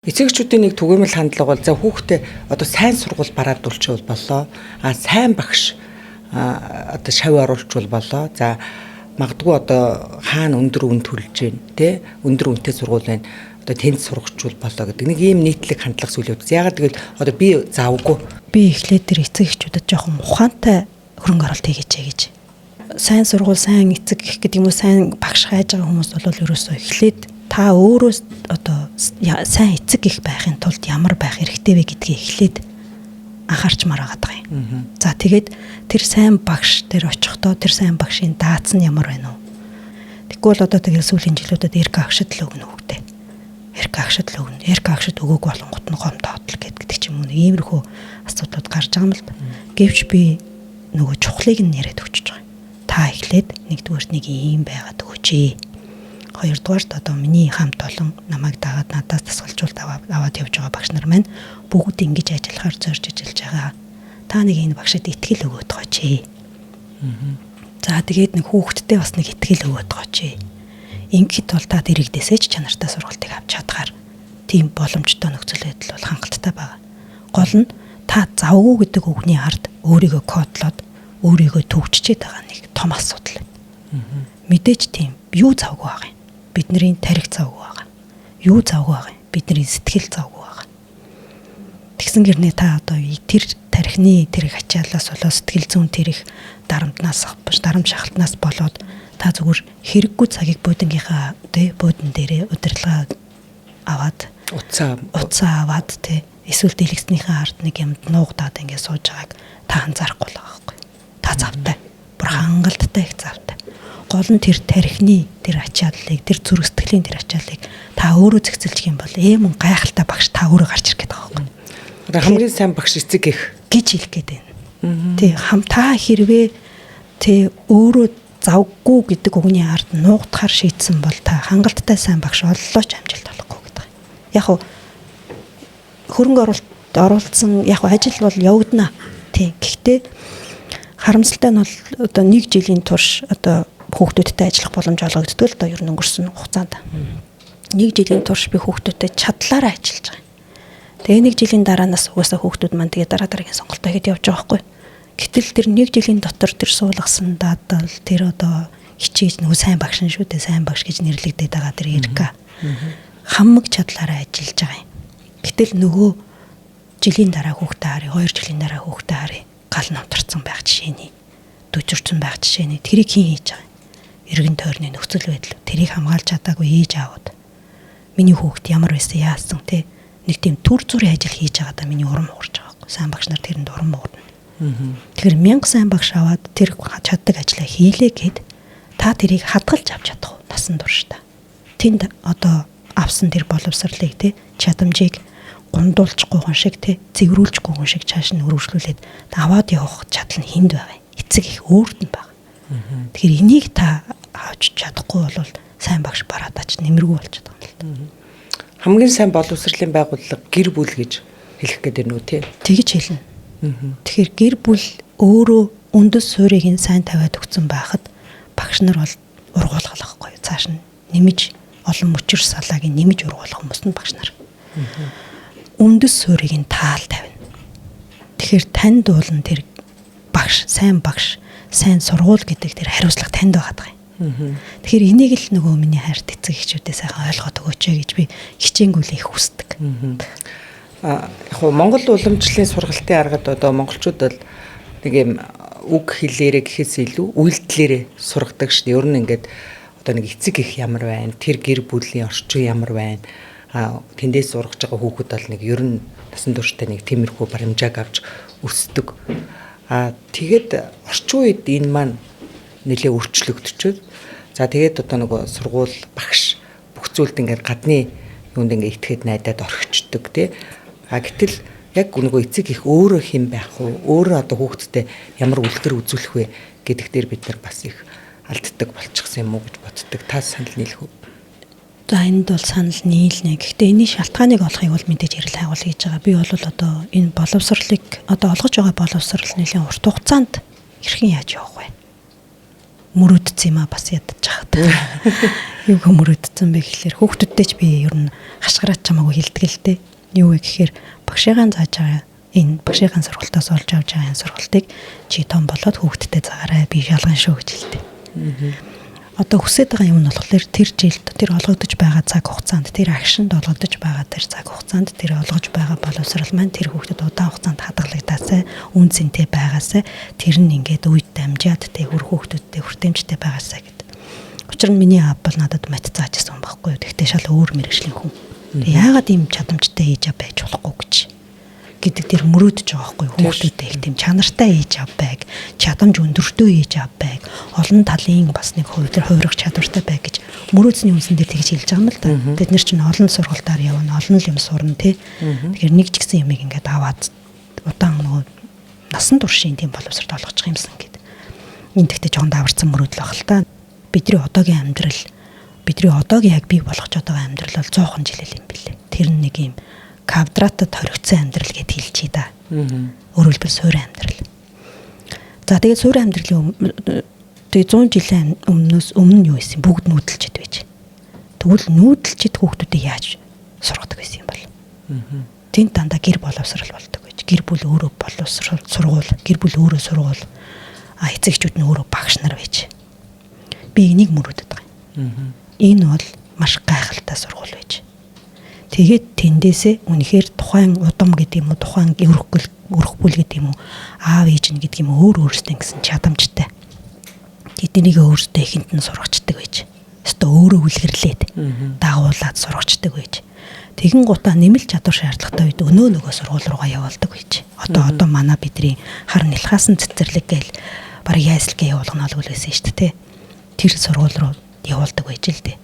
Эцэгчүүдийн нэг түгээмэл хандлага бол за хүүхдээ одоо сайн сургууль бараадуулчихвал болоо. А сайн багш одоо шав оруулчвал болоо. За магадгүй одоо хаана өндөр үн төлж гин тэ өндөр үнэтэй сургууль байна. Одоо тэнд сургачвал болоо гэдэг нэг ийм нийтлэг хандлага сүлээд үзсэн. Ягаад гэвэл одоо би завгүй. Би эхлээд тэр эцэг эхчүүдэд жоохон ухаантай хөрөнгө оруулалт хийгээч гэж. Сайн сургууль, сайн эцэг гэх гэдэг юм уу, сайн багш хайж байгаа хүмүүс бол ерөөсөө эхлээд та өөрөө одоо сайн эцэг гэх байхын тулд ямар байх хэрэгтэй вэ гэдгийг эхлээд анхаарчмаар байгаа юм. За тэгээд тэр сайн багш дээр очихдоо тэр сайн багшийн даацсан ямар байна уу? Тэгвэл бол одоо тэгэл сүүлийн жилүүдэд эрг агшид л өгнө хөвгтэй. Эрг агшид л өгнө. Эрг агшид өгөөг болонгот нь гом тоотл гэдэг ч юм уу. Иймэрхүү асуудлууд гарч байгаа юм л да. Гэвч би нөгөө чухлыг нь яриад өгч байгаа юм. Та эхлээд нэгдүгээрт нэг ийм байгаад өгөөч ээ. Хоёрдугаарт одоо миний хамт олон намайг дагаад надаас дасгалжуулт аваад явж байгаа багш нар маань бүгд ингэж ажиллахаар зорж ажиллаж байгаа. Та нэг энэ багшид итгэл өгөөд гооч ээ. За тэгээд нэг хүүхэдтэй бас нэг итгэл өгөөд гооч ээ. Ингэхэд бол та дэрэгдээсээ ч чанартай сургалтыг авч чадхаар тийм боломжтой нөхцөл байдал бол хангалттай байгаа. Гол нь та завгүй гэдэг үгний ард өөрийгөө кодлоод өөрийгөө төвччээд байгаа нэг том асуудал байна. Мэдээж тийм юу завгүй байгаа юм. Бидний тарих завгүй байгаа. Юу завгүй байгаа юм. Бидний сэтгэл завгүй байгаа. Тэгсэн гэрнээ та одоо тэр тархины тэр их ачаалаас болоод сэтгэл зүйн тэр их дарамтнаас дарамт шахалтнаас болоод та зүгээр хэрэггүй цагийг буудангийн тий буудан дээрээ удирдлага аваад утсаа аваад тий эсвэл дэлгэцнийхээ ард нэг юмд нуугдаад ингээд сууж байгааг та анзаарахгүй л байгаа байхгүй. Та завтай. Бүр хангалттай их завтай. Гол нь тэр тархины тэр ачааллыг, тэр зүрх сэтгэлийн тэр ачааллыг та өөрөө зэгцэлчих юм бол мөн гайхалтай багш та өөрөө гарч ирэх гээд байгаа байхгүй. Одоо хамгийн сайн багш эцэг их гэж хэлэх гээд байна. Тий хам та хэрвээ тий өөрөө завгүй гэдэг үгний ард нуугдахар шийдсэн бол та хангалттай сайн багш оллоо ч амжилт олохгүй гэдэг. Яг хуу хөрөнгө оруулалт оруулсан яг ажил бол явагдана. Тий. Гэхдээ харамсалтай нь бол одоо нэг жилийн турш одоо хүүхдүүдтэй ажиллах боломж олгогддог л доо ер нь өнгөрсөн хугацаанд. Нэг жилийн турш би хүүхдүүдтэй чадлаараа ажиллаж байгаа. Тэгээ нэг жилийн дараанаас угаасаа хүүхдүүд маань тэгээ дараа дараагийн сонголтоо хэд явж байгаа байхгүй. Гэтэл тэр нэг жилийн дотор тэр суулгасан даадал тэр одоо хичээж нөгөө сайн багш нь шүү дээ, сайн багш гэж нэрлэгдээд байгаа тэр Эрка. Хамаг чадлаараа ажиллаж байгаа юм. Гэтэл нөгөө жилийн дараа хүүхдээ харъя, 2 жилийн дараа хүүхдээ харъя. Гал номтарсан байх жишээний, дүжирсэн байх жишээний тэрийг хэн хийж байгаа юм? Эргэн тойрны нөхцөл байдал тэрийг хамгаалж чадаагүй ээж аавууд. Миний хүүхд ямар байсан яасан те нэг тийм төр зүрийн ажил хийж байгаадаа миний урам хуурж байгаа байхгүй. Сайн багш нар тэрэнд урам хуурна. Тэгэхээр 1000 сайн багш аваад тэр чаддаг ажлаа хийлээ гэд та тэрийг хадгалж авч чадах уу? Насан туршдаа. Тэнд одоо авсан тэр боловсролыг те чадамжийг гундуулчихгүй хүн шиг те цэврүүлчихгүй хүн шиг чааш нь өргөжлүүлээд аваад явах чадал нь хүнд байгаа юм. Эцэг их өөрт нь байгаа. Тэгэхээр энийг та авч чадахгүй бол сайн багш бараадаач нэмэргүй болчиход байгаа юм л та. Хамгийн сайн боловсролын байгууллага гэр бүл гэж хэлэх гээд байна уу те? Тэгж хэлнэ. Тэгэхээр гэр бүл өөрөө үндэс суурийг нь сайн тавиад өгсөн байхад багш нар бол ургуулгал ахгүй. Цааш нь нэмж олон мөчөр салааг нь нэмж ургуулах хүмүүс нь багш нар. Үндэс суурийг нь таал тавина. Тэгэхээр танд уулан тэр багш, сайн багш, сайн сургууль гэдэг тэр хариуцлага танд байгаа юм. Тэгэхээр энийг л нөгөө миний хайрт эцэг эхчүүдээ сайхан ойлгоод өгөөч гэж би хичээнгүйл их хүсдэг. Яг хуу Монгол уламжлалын сургалтын аргад одоо монголчууд бол нэг юм үг хэлээрээ гэхээс илүү үйлдэлээрээ сургадаг шин. Ер нь ингээд одоо нэг эцэг их ямар байна, тэр гэр бүлийн орчин ямар байна. Тэндээс сургаж байгаа хүүхэд бол нэг ер нь насан туршдаа нэг тиймэрхүү баримжааг авч өсдөг. Тэгээд орчин үед энэ маань нэлээ өөрчлөгдчихэд за тэгээд одоо нөгөө сургууль багш бүх зүйлд ингээд гадны юунд ингээд итгээд найдаад орхичдөг тий. Гэтэл яг нөгөө эцэг их өөрөө хэн байх вэ? Өөрөө одоо хүүхэдтэй ямар үлгэр үзүүлэх вэ гэдэг дээр бид нар бас их алддаг болчихсон юм уу гэж боддог. Та санал нийлэх үү? За энд бол санал нийлнэ. Гэхдээ энэний шалтгааныг олохыг бол мэдээж эрэл хайгуул хийж байгаа. Би бол одоо энэ боловсролыг одоо олгож байгаа боловсрол нэлийн урт хугацаанд хэрхэн яаж явах вэ? Мөрөөдсөн юм а бас ядаж хахад. Юуг мөрөөдсөн бэ гэхлээр хүүхдүүдтэй ч би ер нь хашгираад чамаагүй хэлдэг л дээ. Юу вэ гэхээр багшийн зааж байгаа энэ багшийн сургалтаас олж авч байгаа энэ сургалтыг чи том болоод хүүхдтэй заагаарай, би шалган шүү гэж хэлдэг. Одоо хүсэж байгаа юм нь болохоор тэр жилд тэр олгогдож байгаа цаг хугацаанд, тэр агшинд олгогдож байгаа тэр цаг хугацаанд тэр олгож байгаа боловсрал маань тэр хүүхдэд удаан хугацаанд хадгалагдаасай, үн цэнтэй байгаасай, тэр нь ингээд үед дамжаад тэг үр хүүхдүүдтэй хүртээмжтэй байгаасай гэдэг. Учир нь миний аав бол надад мат зааж исэн байхгүй юу. Тэгтээ шал өөр мэрэгжлийн хүн. Яагаад ийм чадамжтай ээж аав байж болохгүй гэж гэдэг тэр мөрөөдөж байгаа байхгүй хүүхдүүдээ их тийм чанартай ээж аав байг, чадамж өндөртөө ээж аав байг, олон талын бас нэг хувирах чадвартай байг гэж мөрөөдсөний үндсэн дээр тэгж хэлж байгаа юм л да. Тэд нар чинь олон сургалтаар явна, олон л юм сурна тий. Тэгэхээр нэг ч гэсэн юмыг ингээд аваад удаан нөгөө насан туршийн тийм боловсрол олгочих юмсан гэд. Энэ тэгтээ жоохон даварцсан мөрөөдөл баг л та. Бидний одоогийн амьдрал, бидний одоогийн яг бий болгож байгаа амьдрал бол 100 жилэл юм билээ. Тэр нэг юм квадратад хоригдсан амьдрал гэд хэлчихье да. Өөрөөр хэлбэл суурь амьдрал. За тэгээд суурь амьдралын тэгээд 100 жилийн өмнөөс өмнө нь юу байсан? Бүгд нүүдэлчд байж. Тэгвэл нүүдэлчд хүүхдүүдийг яаж сургадаг байсан юм бол? Тэнд дандаа гэр боловсрал болдог гэж. Гэр бүл өөрөө боловсрал сургууль, гэр бүл өөрөө сургууль. А эцэг эхчүүд нь өөрөө багш нар байж. Би энийг мөрөөдөд байгаа юм. Энэ бол маш гайхалтай сургууль байж. Тэгээд тэндээсээ үнэхээр тухайн удам гэдэг юм уу, тухайн өрх бүл гэдэг юм уу, аав ээж нь гэдэг юм уу, өөр өөрсдөө гэсэн чадамжтай. Тэднийг өөрсдөө ихэнд нь сургачдаг байж. Өстө өөрөө үлгэрлээд дагуулад сургачдаг байж. Тэгэн гутаа нэмэлт чадвар шаардлагатай үед өнөө нөгөө сургууль руугаа явуулдаг байж. Одоо манай бидний хар нэлхаасан цэцэрлэг гээл бараг яйсалгээ явуулгана л байсан шүү дээ. Тэр сургууль руу явуулдаг байж л дээ.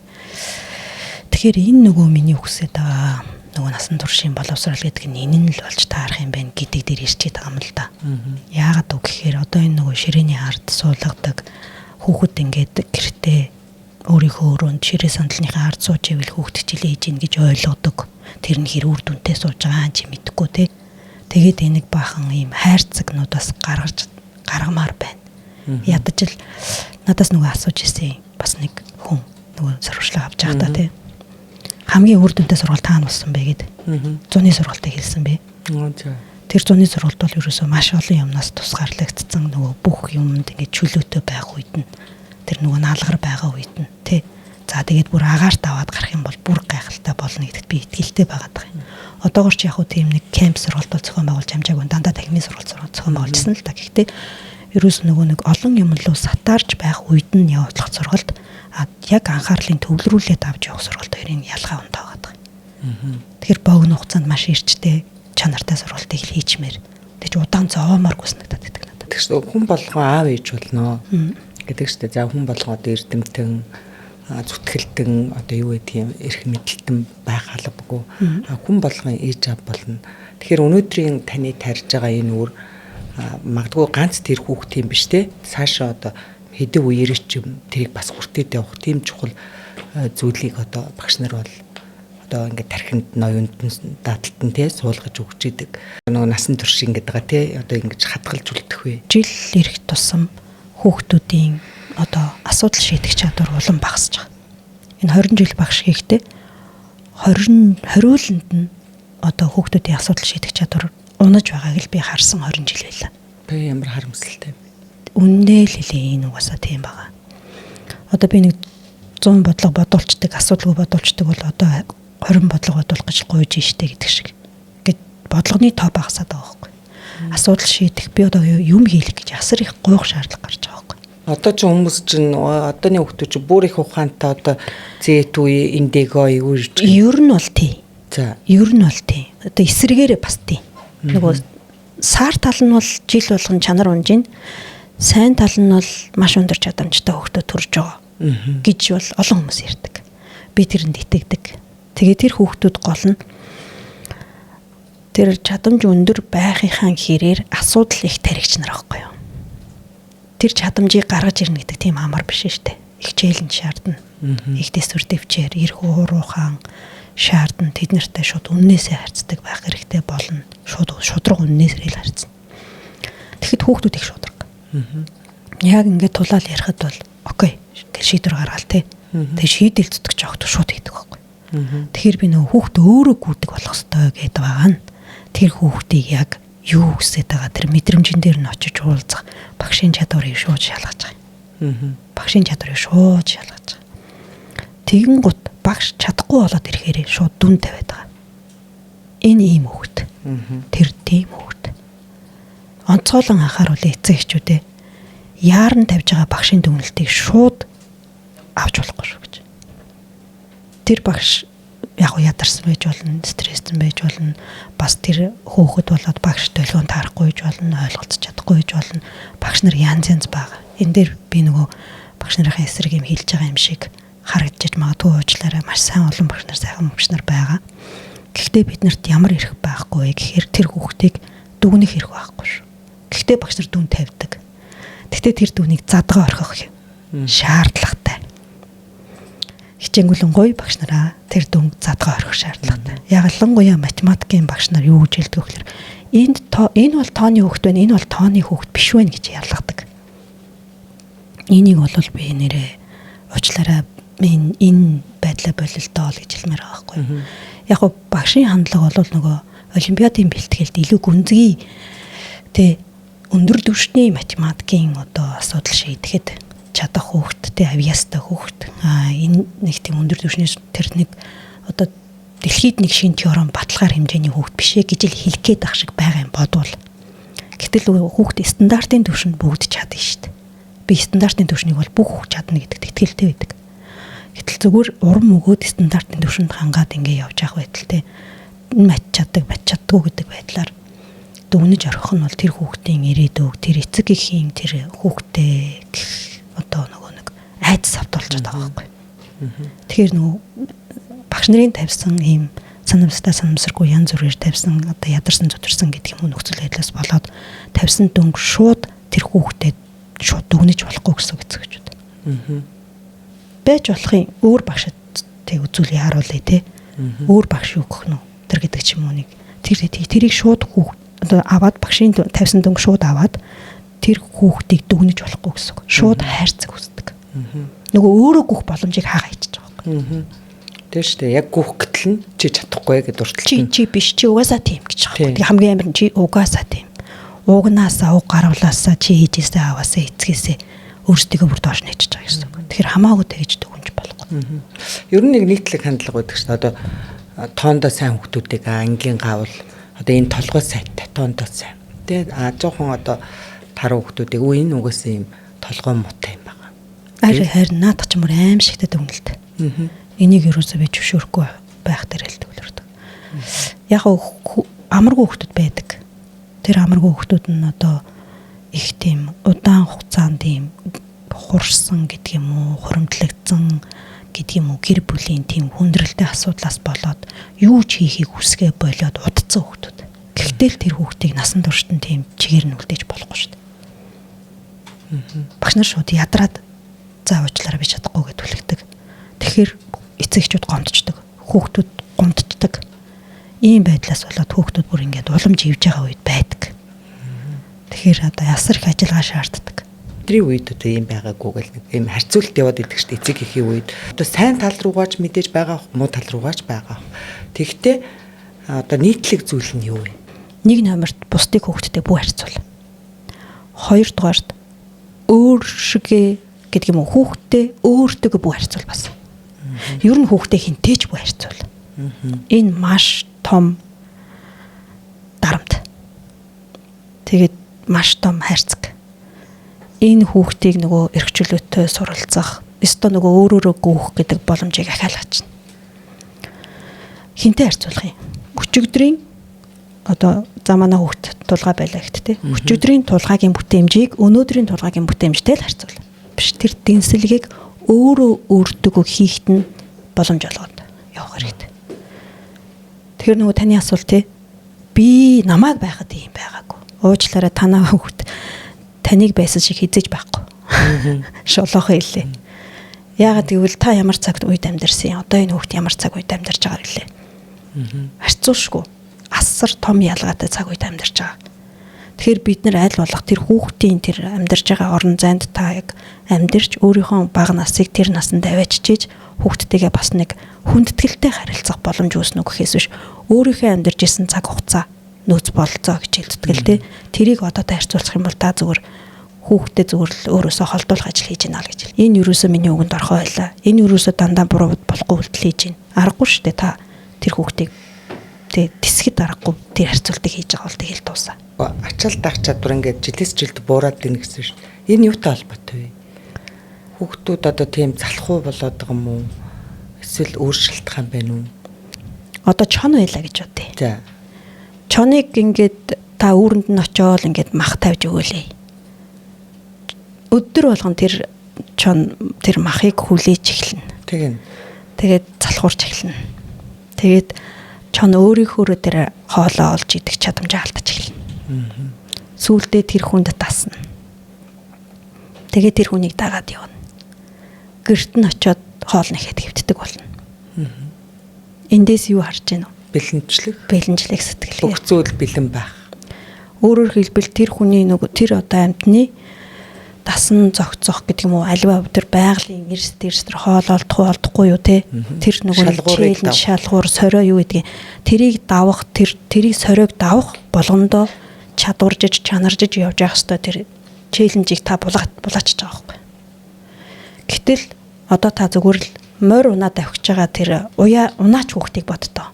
Тэгэхээр энэ нөгөө миний хүсээд байгаа нөгөө насан туршийн боловсрал гэдэг нь энэ нь л болж таарах юм байна гэдэг дээр ирчээд байгаа юм л да. Яагаад үг гэхээр одоо энэ нөгөө ширээний ард суулгадаг хүүхэд ингээд гэртээ өөрийнхөө өрөөнд ширээ сандалныхаа ард сууж ивэл хүүхэд хичээлээ хийж ийн гэж ойлгодог. Тэр нь хэр үр дүнтэй сууж байгаа юм чи мэдэхгүй те. Тэгээд энийг баахан ийм хайрцагнууд бас гаргамаар байна. Ядаж л надаас нөгөө асууж ирсэн бас нэг хүн нөгөө сурвалжлага авч байхдаа те. Хамгийн үр дүнтэй сургалт таана болсон бэ гэд. Зуны сургалтыг хэлсэн бэ. Тэр зуны сургалт бол ерөөсөө маш олон юмнаас тусгаарлагдсан нөгөө бүх юмд ингээд чөлөөтэй байх үед нь тэр нөгөө наалгар байгаа үед нь тий. За тэгээд бүр агаарт аваад гарах юм бол бүр гайхалтай болно гэдэгт би итгэлтэй байгаад байгаа юм. Одоогор ч яг хөө тийм нэг кемп сургалт бол зохион байгуулж амжаагүй, дандаа танхимын сургалт зохион байгуулжсэн л та. Гэхдээ ерөөс нөгөө нэг олон юм руу сатаарч байх үед нь явуулах сургалт яг анхаарлын төвлөрүүлээд авч явах сургалт хоёрын ялгаа унтаа байгаа юм. Тэгэхээр богино хугацаанд маш эрчтэй чанартай сургалтыг хийчмээр. Тэгж удаан зовоомооргүй санагдаад байдаг надад. Тэгш хүн болгон аав ээж болно гэдэг штэ. За хүн болгон одоо эрдэмтэн, зүтгэлтэн одоо юу гэдэг юм эрх мэдэлтэн байх албагүй. Хүн болгон ээж аав болно. Тэгэхээр өнөөдрийн таны тарьж байгаа энэ үр магадгүй ганц тэр хүүхд юм биш те. Цаашаа одоо хэдэн үеэр ч юм тэрийг бас хүртээд явах тийм чухал зүйлийг одоо багш нар бол одоо ингээд тархинд ноёнд нь дааталт нь те суулгаж өгч идэг. Нөгөө насан туршийн гэдэг байгаа те одоо ингэж хадгалж үлдэх вэ. Жил ирэх тусам хүүхдүүдийн одоо асуудал шийдэх чадвар улам багасж байгаа. Энэ 20 жил багш хийхдээ 20 хориуланд нь одоо хүүхдүүдийн асуудал шийдэх чадвар унаж байгааг л би харсан 20 жил байлаа. Би ямар харамсалтай юм. Үннээ л хэлээ, энэ угаасаа тийм байгаа. Одоо би нэг 100 бодлого бодуулчдаг, асуудалгүй бодуулчдаг бол одоо 20 бодлого бодуулах гэж гуйж штэ гэдэг шиг. Ингээд бодлогоны тоо багасаад байгаа байхгүй. Асуудал шийдэх би одоо юм хийлэх гэж асар их гуйх шаардлага гарч байгаа байхгүй. Одоо ч хүмүүс чинь одооны хүмүүс чинь бүр их ухаантай одоо Z үе индиго юу гэж. Ер нь бол тий. За. Ер нь бол тий. Одоо эсрэгээрээ бас тий. Нөгөө сар тал нь бол жил болгон чанар унжин. Сайн тал нь бол маш өндөр чадамжтай хүүхдүүд төрж байгаа гэж бол олон хүмүүс ярьдаг. Би тэрэнд итгэдэг. Тэгээд тэр хүүхдүүд гол нь тэр чадамж өндөр байхынхаа хэрээр асуудал их таригч нар байхгүй юу? Тэр чадамжийг гаргаж ирнэ гэдэг тийм амар биш шүү дээ. Их челленж шаардна. Их төсвөр дэвчээр, эрх ууруухан шаардна. Тэд нартай шууд үннээсээ харьцдаг байх хэрэгтэй болно. Шууд шудраг үннээсээ л харьцна. Тэгэхэд хүүхдүүд их шудраг. Яг ингээд тулаал ярихад бол Окей гэж шийдвэр гаргаал те. Тэгээ шийдэл зүтгэж явахд шууд хийдэг байхгүй. Тэгэхээр би нөгөө хүүхд өөрөө гүйдэг болох ёстой гэдэг байгаа нь. Тэр хүүхдийг яг юу хүсэж байгаа тэр мэдрэмжэн дээр нь очиж уулзах багшийн чадварыг шууд шалгаж байгаа юм. Багшийн чадварыг шууд шалгаж байгаа. Тэгэн гут багш чадахгүй болоод ирэхээр шууд дүн тавиад байгаа. Энэ ийм хүүхд. Тэр тийм хүүхд. Онцгойлон анхааруулъя эцэг эхчүүдээ. Яаран тавьж байгаа багшийн дүгнэлтийг шууд авч болохгүй шүү гэж. Тэр багш яг ядарсан байж болно, стресстэн байж болно. Бас тэр хөөхөд болоод багш долгион таарахгүй байж болно, ойлголцож чадахгүй байж болно. Багш нар янз янз байгаа. Энэ дээр би нөгөө багш нарын эсрэг юм хэлж байгаа юм шиг харагдчихаж магадгүй, уучлаарай. Маш сайн олон багш нар, сайхан багш нар байгаа. Гэхдээ бид нарт ямар эрх байхгүй вэ гэхээр тэр хүүхдийг дүгнэх эрх байхгүй шүү. Гэхдээ багш нар дүн тавьдаг. Гэхдээ тэр дүнийг задгаа орхих шаардлагатай. Хичээнгүлэн гоё багш нараа тэр дүн задгаа орхих шаардлагатай. Ялангуяа математикийн багш нар юу гэж хэлдэг вэ гэхээр энд энэ бол тооны хүүхэд байна, энэ бол тооны хүүхэд биш байна гэж ялгадаг. Энийг бол би нэрээ уучлаарай, энэ байдлаа бололтоо л гэж хэлмээр байгаа байхгүй. Яг го багшийн хандлага бол нөгөө олимпиадын бэлтгэлд илүү гүнзгий тэ өндөр түвшний математикийн одоо асуудал шийдэхэд чадах хүүхэд, тэ авьяастай хүүхэд. Энэ нэг тийм өндөр түвшний тэр нэг одоо дэлхийд нэг шин теорем баталгаар хэмжээний хүүхэд биш ээ гэж л хэлэх гээд ах шиг байгаа юм бодвол. Гэтэл хүүхэд стандартын түвшинд бүгд чадна шүү дээ. Би стандартын түвшнийг бол бүх хүүхэд чадна гэдэгт итгэлтэй байдаг. Гэтэл зүгээр урам өгөөд стандартын түвшинд хангаад ингэ явж явах байдалтай мат чаддаг, мат чаддгүй гэдэг байдлаар дүгнэж орхих нь бол тэр хүүхдийн ирээдүйг, тэр эцэг эхийн тэр хүүхдээ одоо нөгөө нэг айдас автуулж байгаа байхгүй. Тэгэхээр нөгөө багш нарын тавьсан ийм санамсартай, санамсаргүй янз бүрээр тавьсан одоо ядарсан зүтэрсэн гэдэг юм уу нөхцөл байдлаас болоод тавьсан дүнг шууд тэр хүүхдэд шууд дүгнэж болохгүй гэсэн үг эцэг эхчүүд. Байж болохын өөр багшд тэг үзүүлээ харуулъя те. Өөр багш юу гэх нь тэр гэдэг ч юм уу нэг тэр тэрийг шууд хүүхд одоо аваад багшийн тавьсан дүнг шууд аваад тэр хүүхдийг дүгнэж болохгүй гэсэн үг. Шууд хайрцаг үүсдэг. Нөгөө өөрөө гүөх боломжийг хаага хийчих байгаа байхгүй. Тэр шүү дээ. Яг гүөх гэтэл нь чи чадахгүй гэдээ дурталт. Чи чи биш, чи угаасаа тийм гэж байгаа. Тэг хамгийн амар нь чи угаасаа тийм. Угнаасаа, уг гарвлаасаа чи ээжээсээ, аваасаа, эцгээсээ өөрсдийгөө бүр доош нээчихэж байгаа гэсэн үг. Тэгэхээр хамаагүй тэгж дүгнж болохгүй. Ер нь нэг нийтлэг хандлага байдаг шүү дээ. Одоо тоондоо сайн хүүхдүүдийг ангийн гавл одоо энэ толгой сайттай тоондоо сайн. Тэ а жоохон одоо таруу хүүхдүүдийг өө энэ угаасаа юм толгой муутай юм байна. Харин наадах ч юм уу аимшигтай дүгнэлт. Энийг ерөөсөө би зөвшөөрөхгүй байх дээр л төвлөрдөг. Яг амаргүй хүүхдүүд байдаг. Тэр амаргүй хүүхдүүд нь одоо их тийм удаан хугацаанд тийм хурсан гэдэг юм уу, хуримтлагдсан гэдэг юм уу, гэр бүлийн тийм хүндрэлтэй асуудлаас болоод юу ч хийхийг хүсгээ болоод удцсан хүүхдүүд. Гэхдээ л тэр хүүхдийг насан туршид нь тийм чигээр нь үлдээж болохгүй шүү дээ. Багш нар шууд ядраад за уучлаарай би чадахгүй гэж түлхдэг. Тэгэхээр эцэг эхчүүд гомдчихдог. Хүүхдүүд гомдчихдаг. Ийм байдлаас болоод хүүхдүүд бүр ингээд уламж ивж байгаа үед байдаг. Тэгэхээр одоо ясар их ажиллагаа шаарддаг. Бидний үед одоо ийм байгаагүй гэл нэг ийм харьцуулт яваад идэг шүү дээ эцэг эхийн үед. Одоо сайн тал руугаач мэдээж байгаа, муу тал руугаач байгаа. Тэгэхдээ одоо нийтлэг зүйл нь юу вэ? Нэг номерт бусдыг хүүхдтэй бүү харьцуул. Хоёрдугаарт өөр шигээ гэдэг юм уу, хүүхдтэй өөртөө бүү харьцуул бас. Ер нь хүүхдээ хинтээ ч бүү харьцуул. Энэ маш том дарамт. Тэгээд маш том хайрцаг. Энэ хүүхдийг нөгөө эрх чөлөөтэй суралцах, өстө нөгөө өөрөөрөө гүйх гэдэг боломжийг ахиал ачна. Хинтээ харьцуулах юм. Өчигдрийн одоо за манай хүүхд тулгаа байлаа ихт те. Өчигдрийн тулгаагийн бүтээмжийг өнөөдрийн тулгаагийн бүтээмжтэй л харьцуул. Биш, тэр дэнсэлгийг өөрөө өөртөөгөө хийхэд нь боломж олгоод явах хэрэгтэй. Тэгэхээр нөгөө таны асуулт те, би намайг байхад ийм байгаагүй. Уучлаарай, танаа хүүхд таныг байсан шиг хизээж байхгүй. Шолоохоо хэллээ. Яагаад гэвэл та ямар цагт үед амьдарсан юм? Одоо энэ хүүхд ямар цаг үед амьдарч байгаа гэлээ. Харьцуулшгүй. Асар том ялгаатай цаг үед амьдарч байгаа. Тэгэхээр бид нар аль болох тэр хүүхдийн тэр амьдарч байгаа орон зайд та яг амьдарч өөрийнхөө бага насыг тэр насанд аваачиж хүүхдтэйгээ бас нэг хүндэтгэлтэй харилцах боломж үүснэ гэхээс биш өөрийнхөө амьдарч исэн цаг хугацаа нөөц бололцоо гэж хэлдэг л те. Тэрийг одоо та харьцуулах юм бол та зүгээр хүүхдээ зүгээр л өөрөөсөө холдуулах ажил хийж байна л гэж. Энэ юусоо миний үгэнд орхоо байлаа. Энэ юусоо дандаа буруу болохгүй үйлдэл хийж байна. Аргагүй шүү дээ та тэр хүүхдийг тэг тэсгэд аргагүй тэр харьцуултыг хийж байгаа бол тэгэл дуусаа. Ачаал даах чадвар ингээд жилээс жилд буураад байна гэсэн шүү дээ. Энэ юутай холбоотой вэ? Хүүхдүүд одоо тийм залхуу болоод байгаа юм уу? Эсвэл өөр шалтгаан байна уу? Одоо чон байлаа гэж бодъё. За. Чоныг ингээд та үүрэнд нь очиод ингээд мах тавьж өгөөлээ. Өдөр болгон тэр чон тэр махыг хүлээж эхэлнэ. Тэгнь. Тэгээд залхуурч эхэлнэ. Тэгээд чон өөрийнхөөрөө тэр хоолоо олж идэх чадамжаа алдаж эхэлнэ. Сүүлдээ тэр хүнд тасна. Тэгээд тэр хүнийг дагаад явна. Гэрт нь очиод хоол нэхэд хэвтдэг болно. Эндээс юу харж байна вэ? Бэлэнчлэг. Бэлэнчлэг сэтгэлгээ. Бүх зүйл бэлэн байх. Өөрөөр хэлбэл тэр хүний нөгөө тэр одоо амьтны дасан зогцох гэдэг юм уу, аливаа тэр байгалийн эрс тэрс тэр хоол олдох уу олдохгүй юу те, тэр нөгөө чэйл шалгуур сорио юу гэдгийг тэрийг давах, тэрийг сориог давах болгондоо чадваржиж чанаржиж явж явах хэвээр тэр челленжийг та булаачж байгаа байхгүй. Гэтэл одоо та зүгээр л морь унаа давхиж байгаа тэр уяа унаач хүүхдийг боддоо.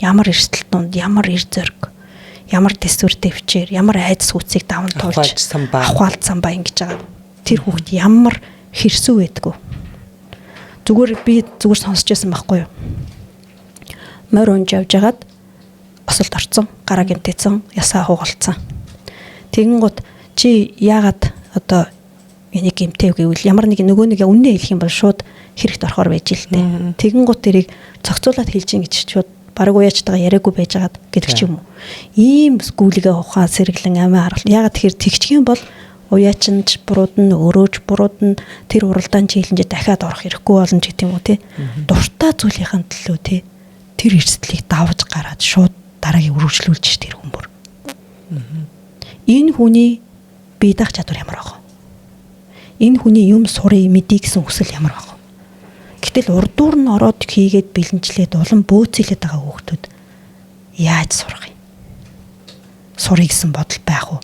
Ямар эрсдэл дунд, ямар эр зориг, ямар төсвөр дэвчээр, ямар айдас хүчийг даван туулж ахваалцсан ба ингэж байгаа. Тэр хүүхд ямар хэрсүү байдгүй. Зүгээр би зүгээр сонсч байсан байхгүй юу. Морь унж явж хагаад осолд орцсон, гараа гэмтээсэн, ясаа хугалцсан. Тэгэн гут чи яагаад одоо энийг гэмтээв гэвэл ямар нэг нөгөө нэг үннээ хэлэх юм бол шууд хэрэгт орохоор байж л тээ. Тэгэн гут тэрийг зохицуулаад хэлж ин гэж шууд бараг уяачтайгаа яриаггүй байжгаад гэдэг ч юм уу. Ийм гүйлгээ ухаан сэргэлэн амиа харгалт. Яагаад тэгэхээр тэгчих юм бол уяачин ч буруудна, өрөөж буруудна, тэр уралдаан чийлэнжээ дахиад орох хэрэггүй болно ч гэдэг юм уу те. Дуртай зүйлийнхэн төлөө те тэр эрсдлийг давж гараад шууд дараагийн үргэлжлүүлж ш тэр хүн бүр. Энэ хүний бие даах чадвар ямар байх вэ? Энэ хүний юм сурыг мэдээ гэсэн хүсэл ямар байх вэ? Гэтэл урдуур нь ороод хийгээд бэлэнчлээд улам бөөцөлөд байгаа хүүхдүүд яаж сурах юм? Сурыг гэсэн бодол байх уу?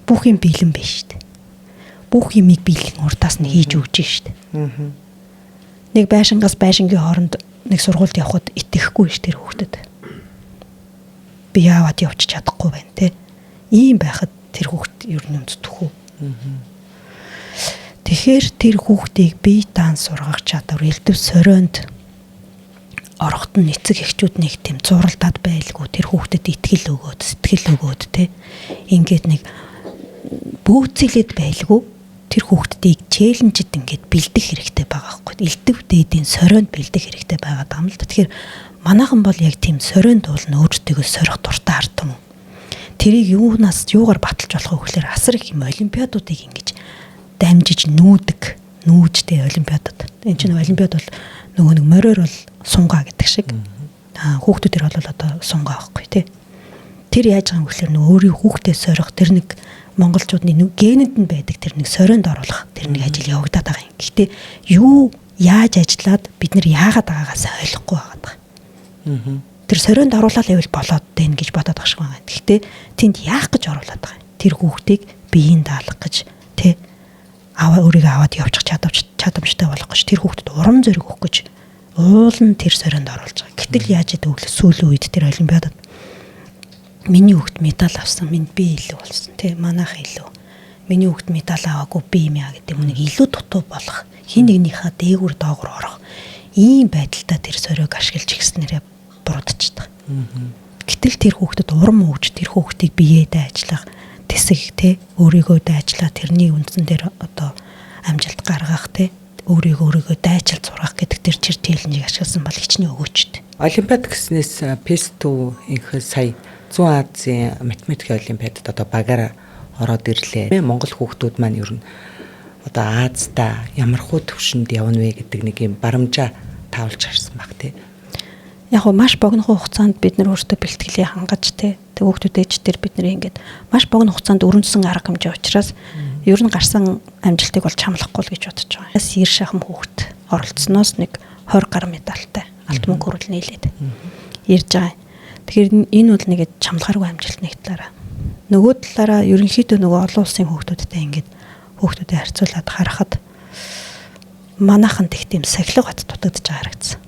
Бүх юм бэлэн биш шүү дээ. Бүх юмыг бэлэн урдаас нь хийж өгч шүү дээ. Нэг байшингаас байшингийн хооронд нэг сургуульд явхад итгэхгүй ш тэр хүүхдэд. Би яавад явчих чадахгүй байна те. Ийм байхад тэр хүүхд ер нь өмдөх үү? Тэгэхээр тэр хүүхдийг бие даан сургах чадвар, элдв сорионд ороход нь эцэг эхчүүд нэг тийм зуралдаад байлгүй тэр хүүхдэд итгэл өгөөд, сэтгэл өгөөд те. Ингээд нэг бөөцөлөд байлгүй тэр хүүхдүүдийг челленжэд ингээд бэлдэх хэрэгтэй байгаа байхгүй. Элдв дээдийн сорионд бэлдэх хэрэгтэй байгаа юм л да. Тэгэхээр манайхан бол яг тийм сорионд бол нь өөртөө сорих дуртай ард түмэн. Тэрийг юунаас юугаар баталж болох вэ гэхээр асар их юм олимпиадуудыг ингэж дамжиж нүүдэг, нүүжтэй олимпиадад. Энэ чинь олимпиад бол нөгөө нэг мориор бол сунгаа гэдэг шиг. Хүүхдүүдэр бол одоо сунгаа байхгүй тий. Тэр яаж байгаа юм гэхээр нөгөө өөрийн хүүхдээ сорих тэр нэг монголчуудны генэнд нь байдаг тэр нэг сорионд оруулах тэр нэг ажил явагдаад байгаа юм. Гэхдээ юу яаж ажиллаад бид нар яагаад байгаагаас ойлгохгүй байгаа юм. Тэр сорионд оруулаад байвал болоод байна гэж бодоод байгаа шиг байна. Гэхдээ тэнд яах гэж оруулаад байгаа юм? Тэр хүүхдийг биеийн даалгах гэж тий аваа өөрийгөө аваад явчих чадамжтай болох гэж тэр хүүхдэд урам зориг өгөх гэж уул нь тэр сорионд оруулж байгаа. Гэтэл яаж идэв гэвэл сүүлийн үед тэр олимпиадад миний хүүхд медаль авсан, минь би илүү болсон тий, манайх илүү. Миний хүүхд медаль аваагүй би юм яа гэдэг юм нэг илүү дутуу болох, хин нэгнийхээ дээгүүр доогуур орох ийм байдалтай тэр сориог ашиглаж ихснээрээ буруудчихдаг. Гэтэл тэр хүүхдэд урам өгж, тэр хүүхдийг биеэ дайчлах, тэсэх тий, өөрийгөө дайчлаа тэрний үндсэн дээр одоо амжилт гаргах тий, өөрийгөө дайчилж сургах гэдэг тэр чир челленжийг ашигласан бол хичнээн өгөөчд. Олимпиад гэснээс PES2 инх сая Зүүн Азийн математикийн олимпиадад одоо багаараа ороод ирлээ. Монгол хүүхдүүд маань ер нь одоо Азда ямар хуу төвшөнд явна вэ гэдэг нэг юм барамжаа таавалж харсан баг тий. Яг нь маш богино хугацаанд бид нар өөрсдөө бэлтгэлээ хангаж тий. Тэг хүүхдүүдээ ч тэр бид нэр ингээд маш богино хугацаанд өрнөсөн арга хэмжээ учраас ер нь гарсан амжилтыг бол чамлахгүй л гэж бодож байгаа. 90 шахам хүүхд оролцсоноос нэг 20 гаруй медальтай алт мөнгө хүрэл нийлээд ирж байгаа. Тэгэхээр энэ бол нэг чамлахааргүй амжилт нэг талаараа. Нөгөө талаараа ерөнхийдөө нөгөө олон улсын хүүхдүүдтэй ингээд хүүхдүүдэд харьцуулаад харахад манайхан тех тийм сахилга бат дутагдж байгаа харагдсан.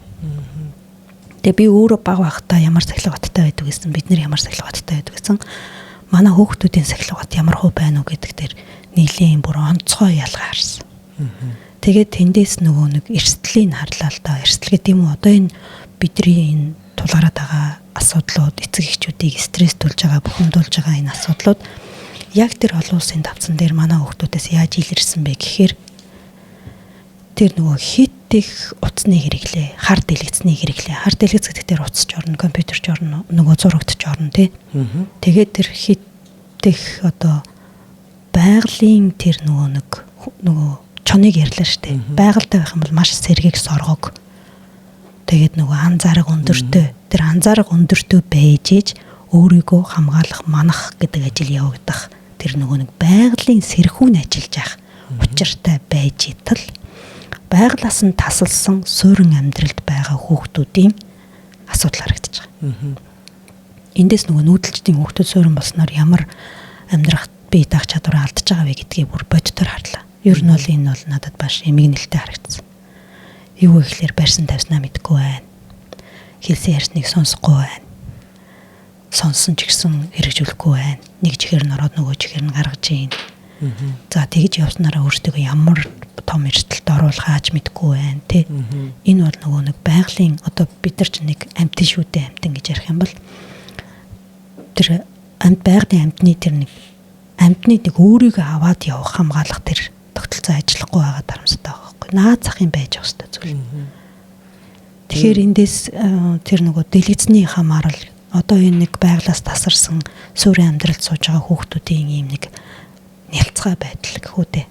Тэгээ би өөрөө баг байхдаа ямар сахилга баттай байдаг гэсэн, бид нар ямар сахилга баттай байдаг гэсэн, манай хүүхдүүдийн сахилга бат ямар хөө байна уу гэдэг дээр нийлээн бүр онцгой ялгаа харсан. Тэгээд тэндээс нөгөө нэг эрсдлийг харлаа л да. Эрсдэл гэдэг юм уу? Одоо энэ бидний энэ тулгараад байгаа асуудлууд, эцэг эхчүүдийг стресстүүлж байгаа, бухимдуулж байгаа энэ асуудлууд яг тэр олон улсын давцсан дээр манай хүүхдүүдээс яаж илэрсэн бэ гэхээр тэр нөгөө хит их утасны хэрэглээ, хар дэлгэцний хэрэглээ. Хар дэлгэц гэдэг дээр утас ч орно, компьютер ч орно, нөгөө зурагт ч орно тий. Тэгээд тэр хит их одоо байгалийн тэр нөгөө нэг нөгөө чоныг ярьлаа штэ. Байгальтай байх юм бол маш сэргийг соргог. Тэгээд нөгөө анзаарга өндөртэй. Тэр анзаарга өндөртэй байж ээж өөрийгөө хамгаалах, манах гэдэг ажил явагдах. Тэр нөгөө нэг байгалийн сэрхүүн ажиллаж явах учиртай байж итал байгалаас нь тасалсан суурин амьдралд байгаа хүүхдүүдийн асуудал харагдаж байгаа. Эндээс нөгөө нүүдэлчдийн хүүхдүүд суурин болсноор ямар амьдрах бие даах чадвараа алдаж байгаа вэ гэдгийг бүр бодитоор харлаа. Ер нь бол энэ бол надад маш эмгэнэлтэй харагдсан. Юу гэхлээр барьсан тавьснаа мэдэхгүй байна. Хэлсэн ярьсныг сонсохгүй байна. Сонссон ч гэсэн хэрэгжүүлэхгүй байна. Нэг чихэр нь ороод нөгөө чихэр нь гаргаж ийн. За тэгж явснараа өөртөө ямар том эрсдэлд оруулахаач мэдэхгүй байна тий. Энэ бол нөгөө нэг байгалийн одоо бид нар ч нэг амьтан шүү дээ, амьтан гэж ярих юм бол тэр амьд байгалийн амьтны тэр нэг амьтны нэг өөрийгөө аваад явах хамгаалах тэр тогтолцоо ажиллахгүй байгаа дарамттай байгаа байхгүй. Наад зах юм байж явах хэрэгтэй зүйл. Тэгэхээр эндээс тэр нөгөө дэлгэцний хамаарал одоо энэ нэг байглаас тасарсан суурин амьдралд сууж байгаа хүүхдүүдийн ийм нэг нялцгай байдал гэх үү дээ.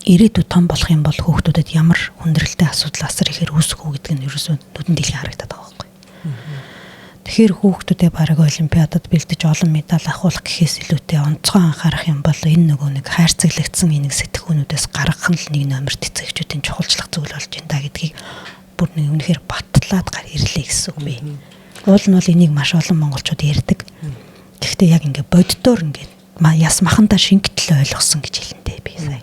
Ирээдүйд том болох юм бол хүүхдүүдэд ямар хүндрэлтэй асуудал асар ихээр үүсэх үү гэдэг нь ерөөсөө нүдэн дэлхий харагдаад байгаа байхгүй. Тэгэхээр хүүхдүүдээ бараг олимпиадад бэлдэж олон медаль авахулах гэхээс илүүтэй онцгой анхаарах юм бол энэ нөгөө нэг хайрцаглагдсан энэ сэтгхүүнүүдээс гаргах нь л нэг номерт эцэгчүүдийн чухалчлах зүйл болж байна да гэдгийг бүр нэг үнэхээр батлаад гар ирлээ гэсэн үг би. Уул нь бол энийг маш олон монголчууд ярьдаг. Гэхдээ яг ингээ боддоор ингээ яс махандаа шингэтэл ойлгосон гэж хэлэндээ би сая.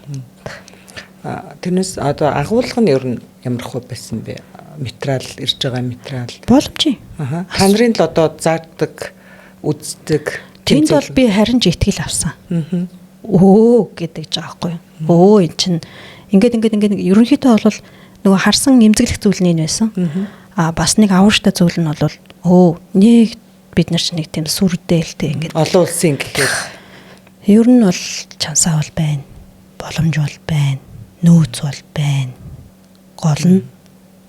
Тэрнээс одоо агуулга нь ер нь ямар хөө байсан бэ? Материал ирж байгаа материал. Боломжийн. Та нарын л одоо заадаг, үздэг. Тэнд бол би харин ч итгэл авсан. Өө гэдэг ч аахгүй юу. Өө эн чин ингээд ингээд ингээд ерөнхийдөө бол нөгөө харсан эмзэглэх зүйл нь энэ байсан. Аа бас нэг авууштай зүйл нь бол өө нэг бид нар ч нэг тийм сүрдээлтэй ингээд олон улсын гэхээр ер нь бол чансаа бол байна. Боломж бол байна. Нөөц бол байна. Гол нь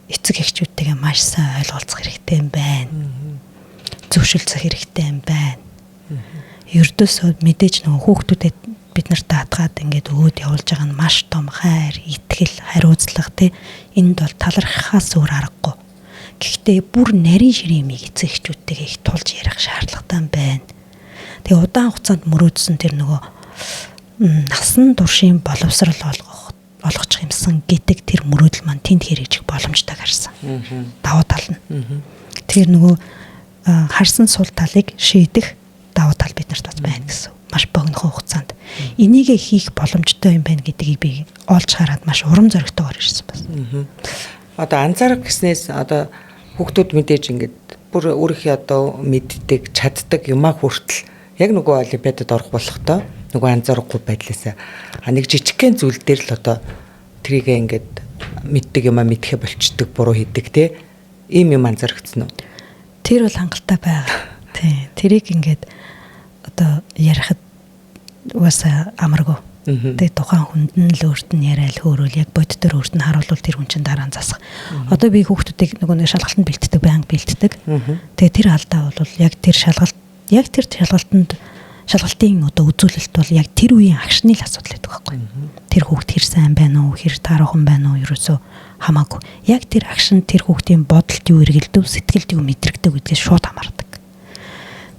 эцэг эхчүүдтэйгээ маш сайн ойлголцох хэрэгтэй юм байна. Зөвшөлдсөх хэрэгтэй юм байна. Ердөөсөө мэдээж нөгөө хүүхдүүдэд бид нарт даатгаад ингээд өгөөд явуулж байгаа нь маш том хайр, итгэл, хариуцлага тий. Энд бол талархахаас өөр аргагүй. Гэхдээ бүр нарийн ширийн юмыг эцэг эхчүүдтэйгээ их тулж ярих шаардлагатай юм байна. Тэгээ удаан хугацаанд мөрөөдсөн тэр нөгөө насан туршийн боловсрал олгочих юмсан гэдэг тэр мөрөөдөл маань тэнд хэрэгжих боломжтой гарсан. Давуу тал нь. Тэгэхээр нөгөө харсан сул талыг шийдэх давуу тал бид нарт бас байна гэсэн. Маш богинохон хугацаанд. Энийгээ хийх боломжтой юм байна гэдгийг би олж хараад маш урам зоригтойгоор ирсэн бас. Одоо анзаарах гэснээс одоо хүүхдүүд мэдээж ингээд бүр өөрийнхөө одоо мэддэг, чаддаг юмаа хүртэл яг нөгөө олимпиадад орох болохдоо нөгөө анзаарахгүй байдлаасаа нэг жижигхэн зүйл дээр л одоо тэрийг ингээд мэддэг юмаа мэдхэ болчдөг, буруу хийдэг те. Ийм юм анзаарчихсан уу? Тэр бол хангалттай байгаа. Тий. Тэрийг ингээд одоо ярихад угаасаа амаргүй. Тэгээ тухайн хүнд нь л өөрт нь яриад хөөрөөл яг боддоор өөрт нь харуулвал тэр хүн чинь дараа нь засах. Одоо би хүүхдүүдийг нөгөө нэг шалгалтанд бэлтдэг, байнга бэлтдэг. Тэгээ тэр алдаа бол яг тэр шалгалт яг тэр шалгалтанд шалгалтын одоо үзүүлэлт бол яг тэр үеийн агшны л асуудал байдаг байхгүй. Тэр хүүхд хэр сайн байна уу, хэр тааруухан байна уу ерөөсөө хамаагүй. Яг тэр агшин тэр хүүхдийн бодолд юу эргэлдэв, сэтгэлд юу мэдрэгдэв гэдгээс шууд хамаардаг.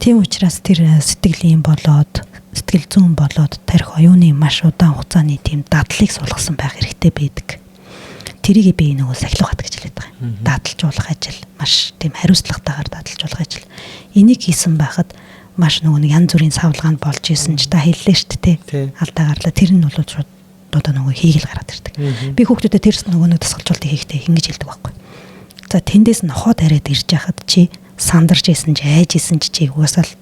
Тийм учраас тэр сэтгэлийн болоод сэтгэл зүйн болоод тарих оюуны маш удаан хугацааны тийм дадлыг суулгасан байх хэрэгтэй байдаг. Тэрийг би нөгөө сахилга бат гэж хэлээд байгаа юм. Дадлжуулах ажил маш тийм хариуцлагатайгаар дадлжуулах ажил. Энийг хийсэн байхад маш нөгөө нэг янз бүрийн савлгаанд болж исэн ч та хэллээ шүү дээ. Алдаа гарлаа. Тэр нь бол шууд одоо нөгөө хийгэл гараад ирдэг. Би хүүхдүүдэд тэр нөгөө нэг дасгалжуултыг хийхдээ ингэж хэлдэг байхгүй. За тэндээс нохоо тариад ирж яхад чи сандарч исэн ч айж исэн ч чи угаасаа л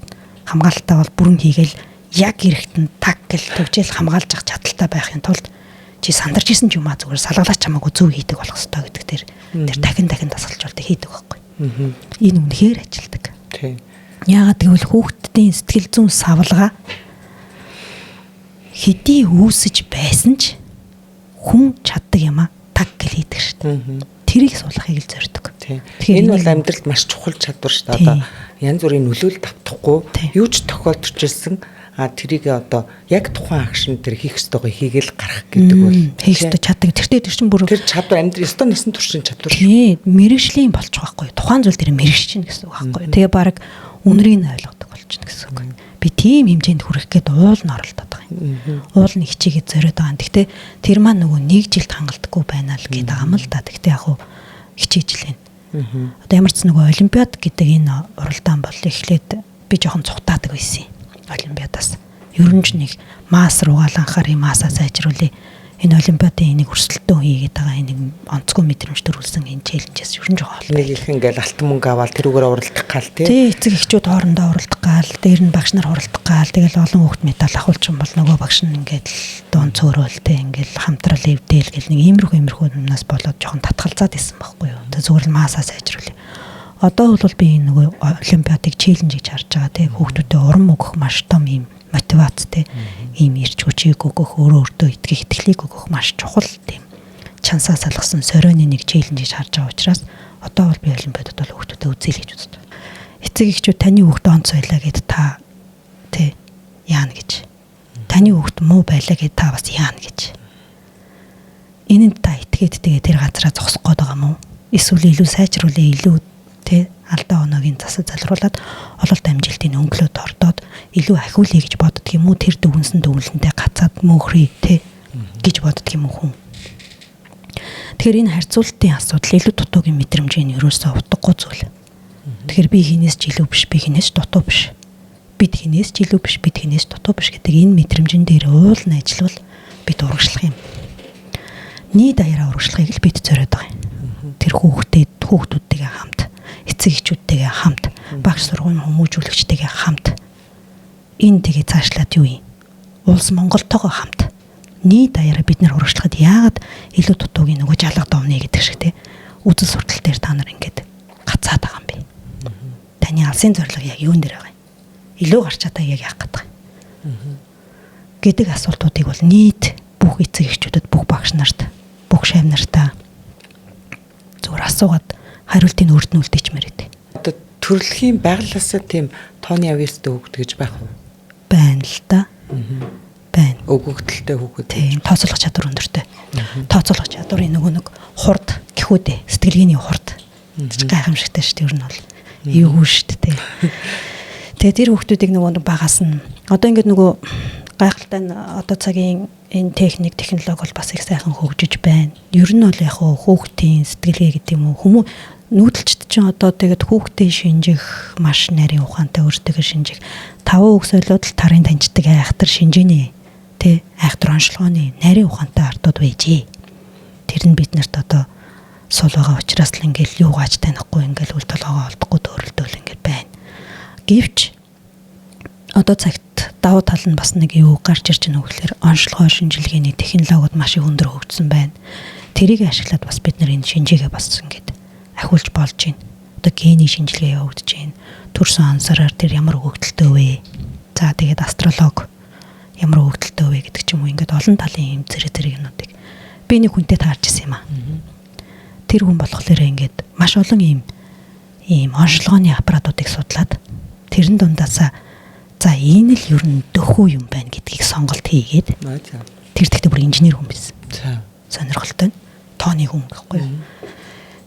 хамгаалтаа бол бүрэн хийгээл яг эрэхт нь таг гэл төвчээл хамгаалж ах чадaltaй байхын тулд чи сандарч исэн ч юм аа зүгээр салгалаач хамаагүй зөв хийдэг болох ёстой гэдэг тэр тэр дахин дахин дасгалжуултыг хийдэг байхгүй. Энэ үнэхээр ажилдаг. Яагаад гэвэл хүүхдийн сэтгэл зүйн савлгаа хэдий үүсэж байсан ч хүн чаддаг юм а таг гэл хийдэг шүү дээ. Тэрийг суулгахыг л зорддог. Тэгэхээр энэ бол амьдралд маш чухал чадвар шүү дээ. Одоо янз бүрийн нөлөөлөлд автахгүй юу ч тохиолдож ирсэн а тэрийг одоо яг тухайн акшн тэр хийх ёстойгоо хийгээл гарах гэдэг бол хийх ёстой чаддаг. Тэртээ тэр чинь бүр тэр чадвар амьдрал ёстой насан туршийн чадвар. Тий, мэрэгжлийн болчих واخгүй. Тухайн зүйл дээр мэрэгчин гэсэн үг байхгүй. Тэгээ баг үнрийг нь ойлгодог болчихно гэсэн үг. Би тийм хэмжээнд хүрэх гээд уул нь оролдоод байгаа юм. Уул нь хичээгээд зориод байгаа юм. Гэхдээ тэр маань нөгөө нэг жилд хангалтгүй байна л гэдэг байгаа юм л да. Гэхдээ яг хуу хичээж л байна. Одоо ямар ч нөгөө олимпиад гэдэг энэ уралдаан бол эхлээд би жоохон цухтаадаг байсан юм. Олимпиадаас. Ер нь ч нэг маас руугаал анхаарыг маасаа сайжруулъя. Энэ олимпиадын энийг өрсөлдөөн хийгээд байгаа энийг онцгой мэдрэмж төрүүлсэн энэ челленжээс ер нь жоохон хол. Нэг их ингээл алтан мөнгө аваад тэрүүгээр уралдах гал тий. Тий, эцэг эхчүүд хоорондоо уралдах гал, дээр нь багш нар хуралдах гал, тэгэл олон хүүхд медаль авахулчих юм бол нөгөө багш нь ингээд л дуун цөөрөөл тий, ингээл хамтрал эвдээл гэл нэг иймэрхүү юмнаас болоод жоохон татгалзаад исэн байхгүй юу. Тэг зүгээр л маасаа сайжруулъя. Одоо бол би энэ нөгөө олимпиадыг челленж гэж харж байгаа тий. Хүүхдүүдэд урам өгөх маш том юм мотивац тий. Ийм ирч хүчийг өгөх, өөрөө өөртөө итгэх итгэлийг өгөх маш чухал тийм чансаа салгасан сорионы нэг челленж гэж харж байгаа учраас одоо бол би олимпиадад бол хүүхдүүдэд үзье л гэж үздэг. Эцэг эхчүүд таны хүүхд онц байлаа гэд та тий яана гэж. Таны хүүхд муу байлаа гэд та бас яана гэж. Энэнд та итгээд тэгээ тэр газараа зогсох гээд байгаа мó? Эсвэл илүү сайжруулъя, илүү тий алдаа оноогийн засаж залруулад ололт амжилтын өнгөлөд ордоод илүү ахиулъя гэж боддөг юм уу? Тэр дүгнсэн дүгнэлтэнтэй гацаад мөөхрий тий гэж боддөг юм уу хүн? Тэгэхээр энэ харьцуултын асуудал илүү дутуугийн мэдрэмжийн ерөөсөө утгагүй зүйл. Тэгэхээр би хинээс ч илүү биш, би хинээс ч дутуу биш. Бид хинээс ч илүү биш, бид хинээс ч дутуу биш гэдэг энэ мэдрэмжэн дээр уул нь ажиллавал бид урагшлах юм. Нийт даяараа урагшлахыг л бид зориод байгаа юм. Тэр хүүхдүүдтэйгээ хамт, эцэг эхчүүдтэйгээ хамт, багш сургуулийн хүмүүжүүлэгчтэйгээ хамт. Энэ тэгээ цаашлаад юу юм? Улс Монголтойгоо хамт. Нийт даяараа бид нэр урагшлахад яагаад илүү дутуугийн нөгөө жалга довны гэдэг шиг те үзэл суртал дээр та нар ингээд гацаад байгаа юм бэ? Таны алсын зорилго яг юун дээр байгаа юм? Илүү гарч чадаа яг яах гээд байгаа юм? Гэдэг асуултуудыг бол нийт бүх эцэг эхчүүдэд, бүх багш нарт, бүх шавь нартаа зүгээр асуугаад хариултыг өөрт нь үлдээчмээр байдаг. Одоо төрөлхийн байглаасаа тийм тооны авьяастай хүүхэд гэж байх уу? Байна л да. Байна. Өгөгдөлтэй хүүхэд. Тийм, тооцоолох чадвар өндөртэй. Тооцоолох чадварын нөгөө нэг хурд гэхүү дээ. Сэтгэлгээний хурд. Гайхамшигтай шүү дээ ер нь бол. Эвгүй шүү дээ. Тэгээ тэр хүүхдүүдийг нөгөө багаас нь одоо ингээд нөгөө гайхалтай нь одоо цагийн энэ техник, технологи бол бас их сайхан хөгжиж байна. Ер нь бол яг хүүхдийн сэтгэлгээ гэдэг юм уу хүмүү нүүдэлчд чинь одоо тэгээд хүүхдээ шинжих маш нарийн ухаантай өөртөө шинжих таван үг солиод л тарын таньждаг айхтар шинжээний тэ айхтар онцлогооны нарийн ухаантай ардууд байжээ. Тэр нь биднэрт одоо сул байгаа учраас л ингээл юугаач танихгүй ингээл үл толгоогоо олдохгүй төөрөлдөөл ингээд байна. Гэвч одоо цагт давуу тал нь бас нэг юу гарч ирж байгаа нөхлөөр онцлогоо шинжилгээний технологиуд маш их өндөр хөгжсөн байна. Тэрийг ашиглаад бас бид нар энэ шинжээгээ бас ингээд ахиулж болж байна. Одоо гений шинжилгээ явагдаж байна. Төрсөн ансараар тэр ямар өгөгдөлтэй вэ? За тэгээд астролог ямар өгөгдөлтэй вэ гэдэг ч юм уу ингээд олон талын юм зэрэг зэрэг юмнуудыг би нэг хүнтэй таарч ирсэн юм аа. Тэр хүн болохоор ингээд маш олон ийм онцлогооны аппаратуудыг судлаад тэрэн дундаасаа за энэ л ер нь дөхөө юм байна гэдгийг сонголт хийгээд тэр тэгтээ бүр инженер хүн байсан. Сонирхолтой. Тооны хүн гэхгүй юу.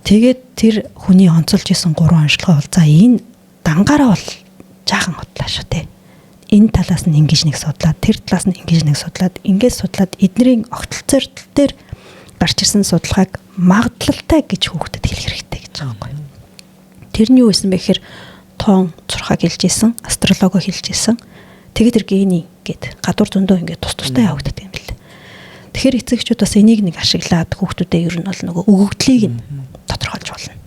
Тэгээд тэр хүний онцолж исэн гурван онцлогоо бол за энэ дангаараа бол Жаахан худлаа шүү те. Энэ талаас нь ингэж нэг судлаад, тэр талаас нь ингэж нэг судлаад, ингээд судлаад эднэрийн огтлцоор дээр гарч ирсэн судалгааг магадлалтай гэж хүүхдэд хэлэх хэрэгтэй гэж байгаа байхгүй. Тэр нь юу байсан бэ гэхээр тоон цурхаг хэлж исэн, астрологоо хэлж исэн. Тэгээд тэр гений гэд гадуур зөндөө ингээд тус тустай явагддаг юм бэл. Тэгэхээр эцэгчүүд бас энийг нэг ашиглаад хүүхдүүдэд ер нь бол нөгөө өгөгдлийг нь тодорхойлж болно.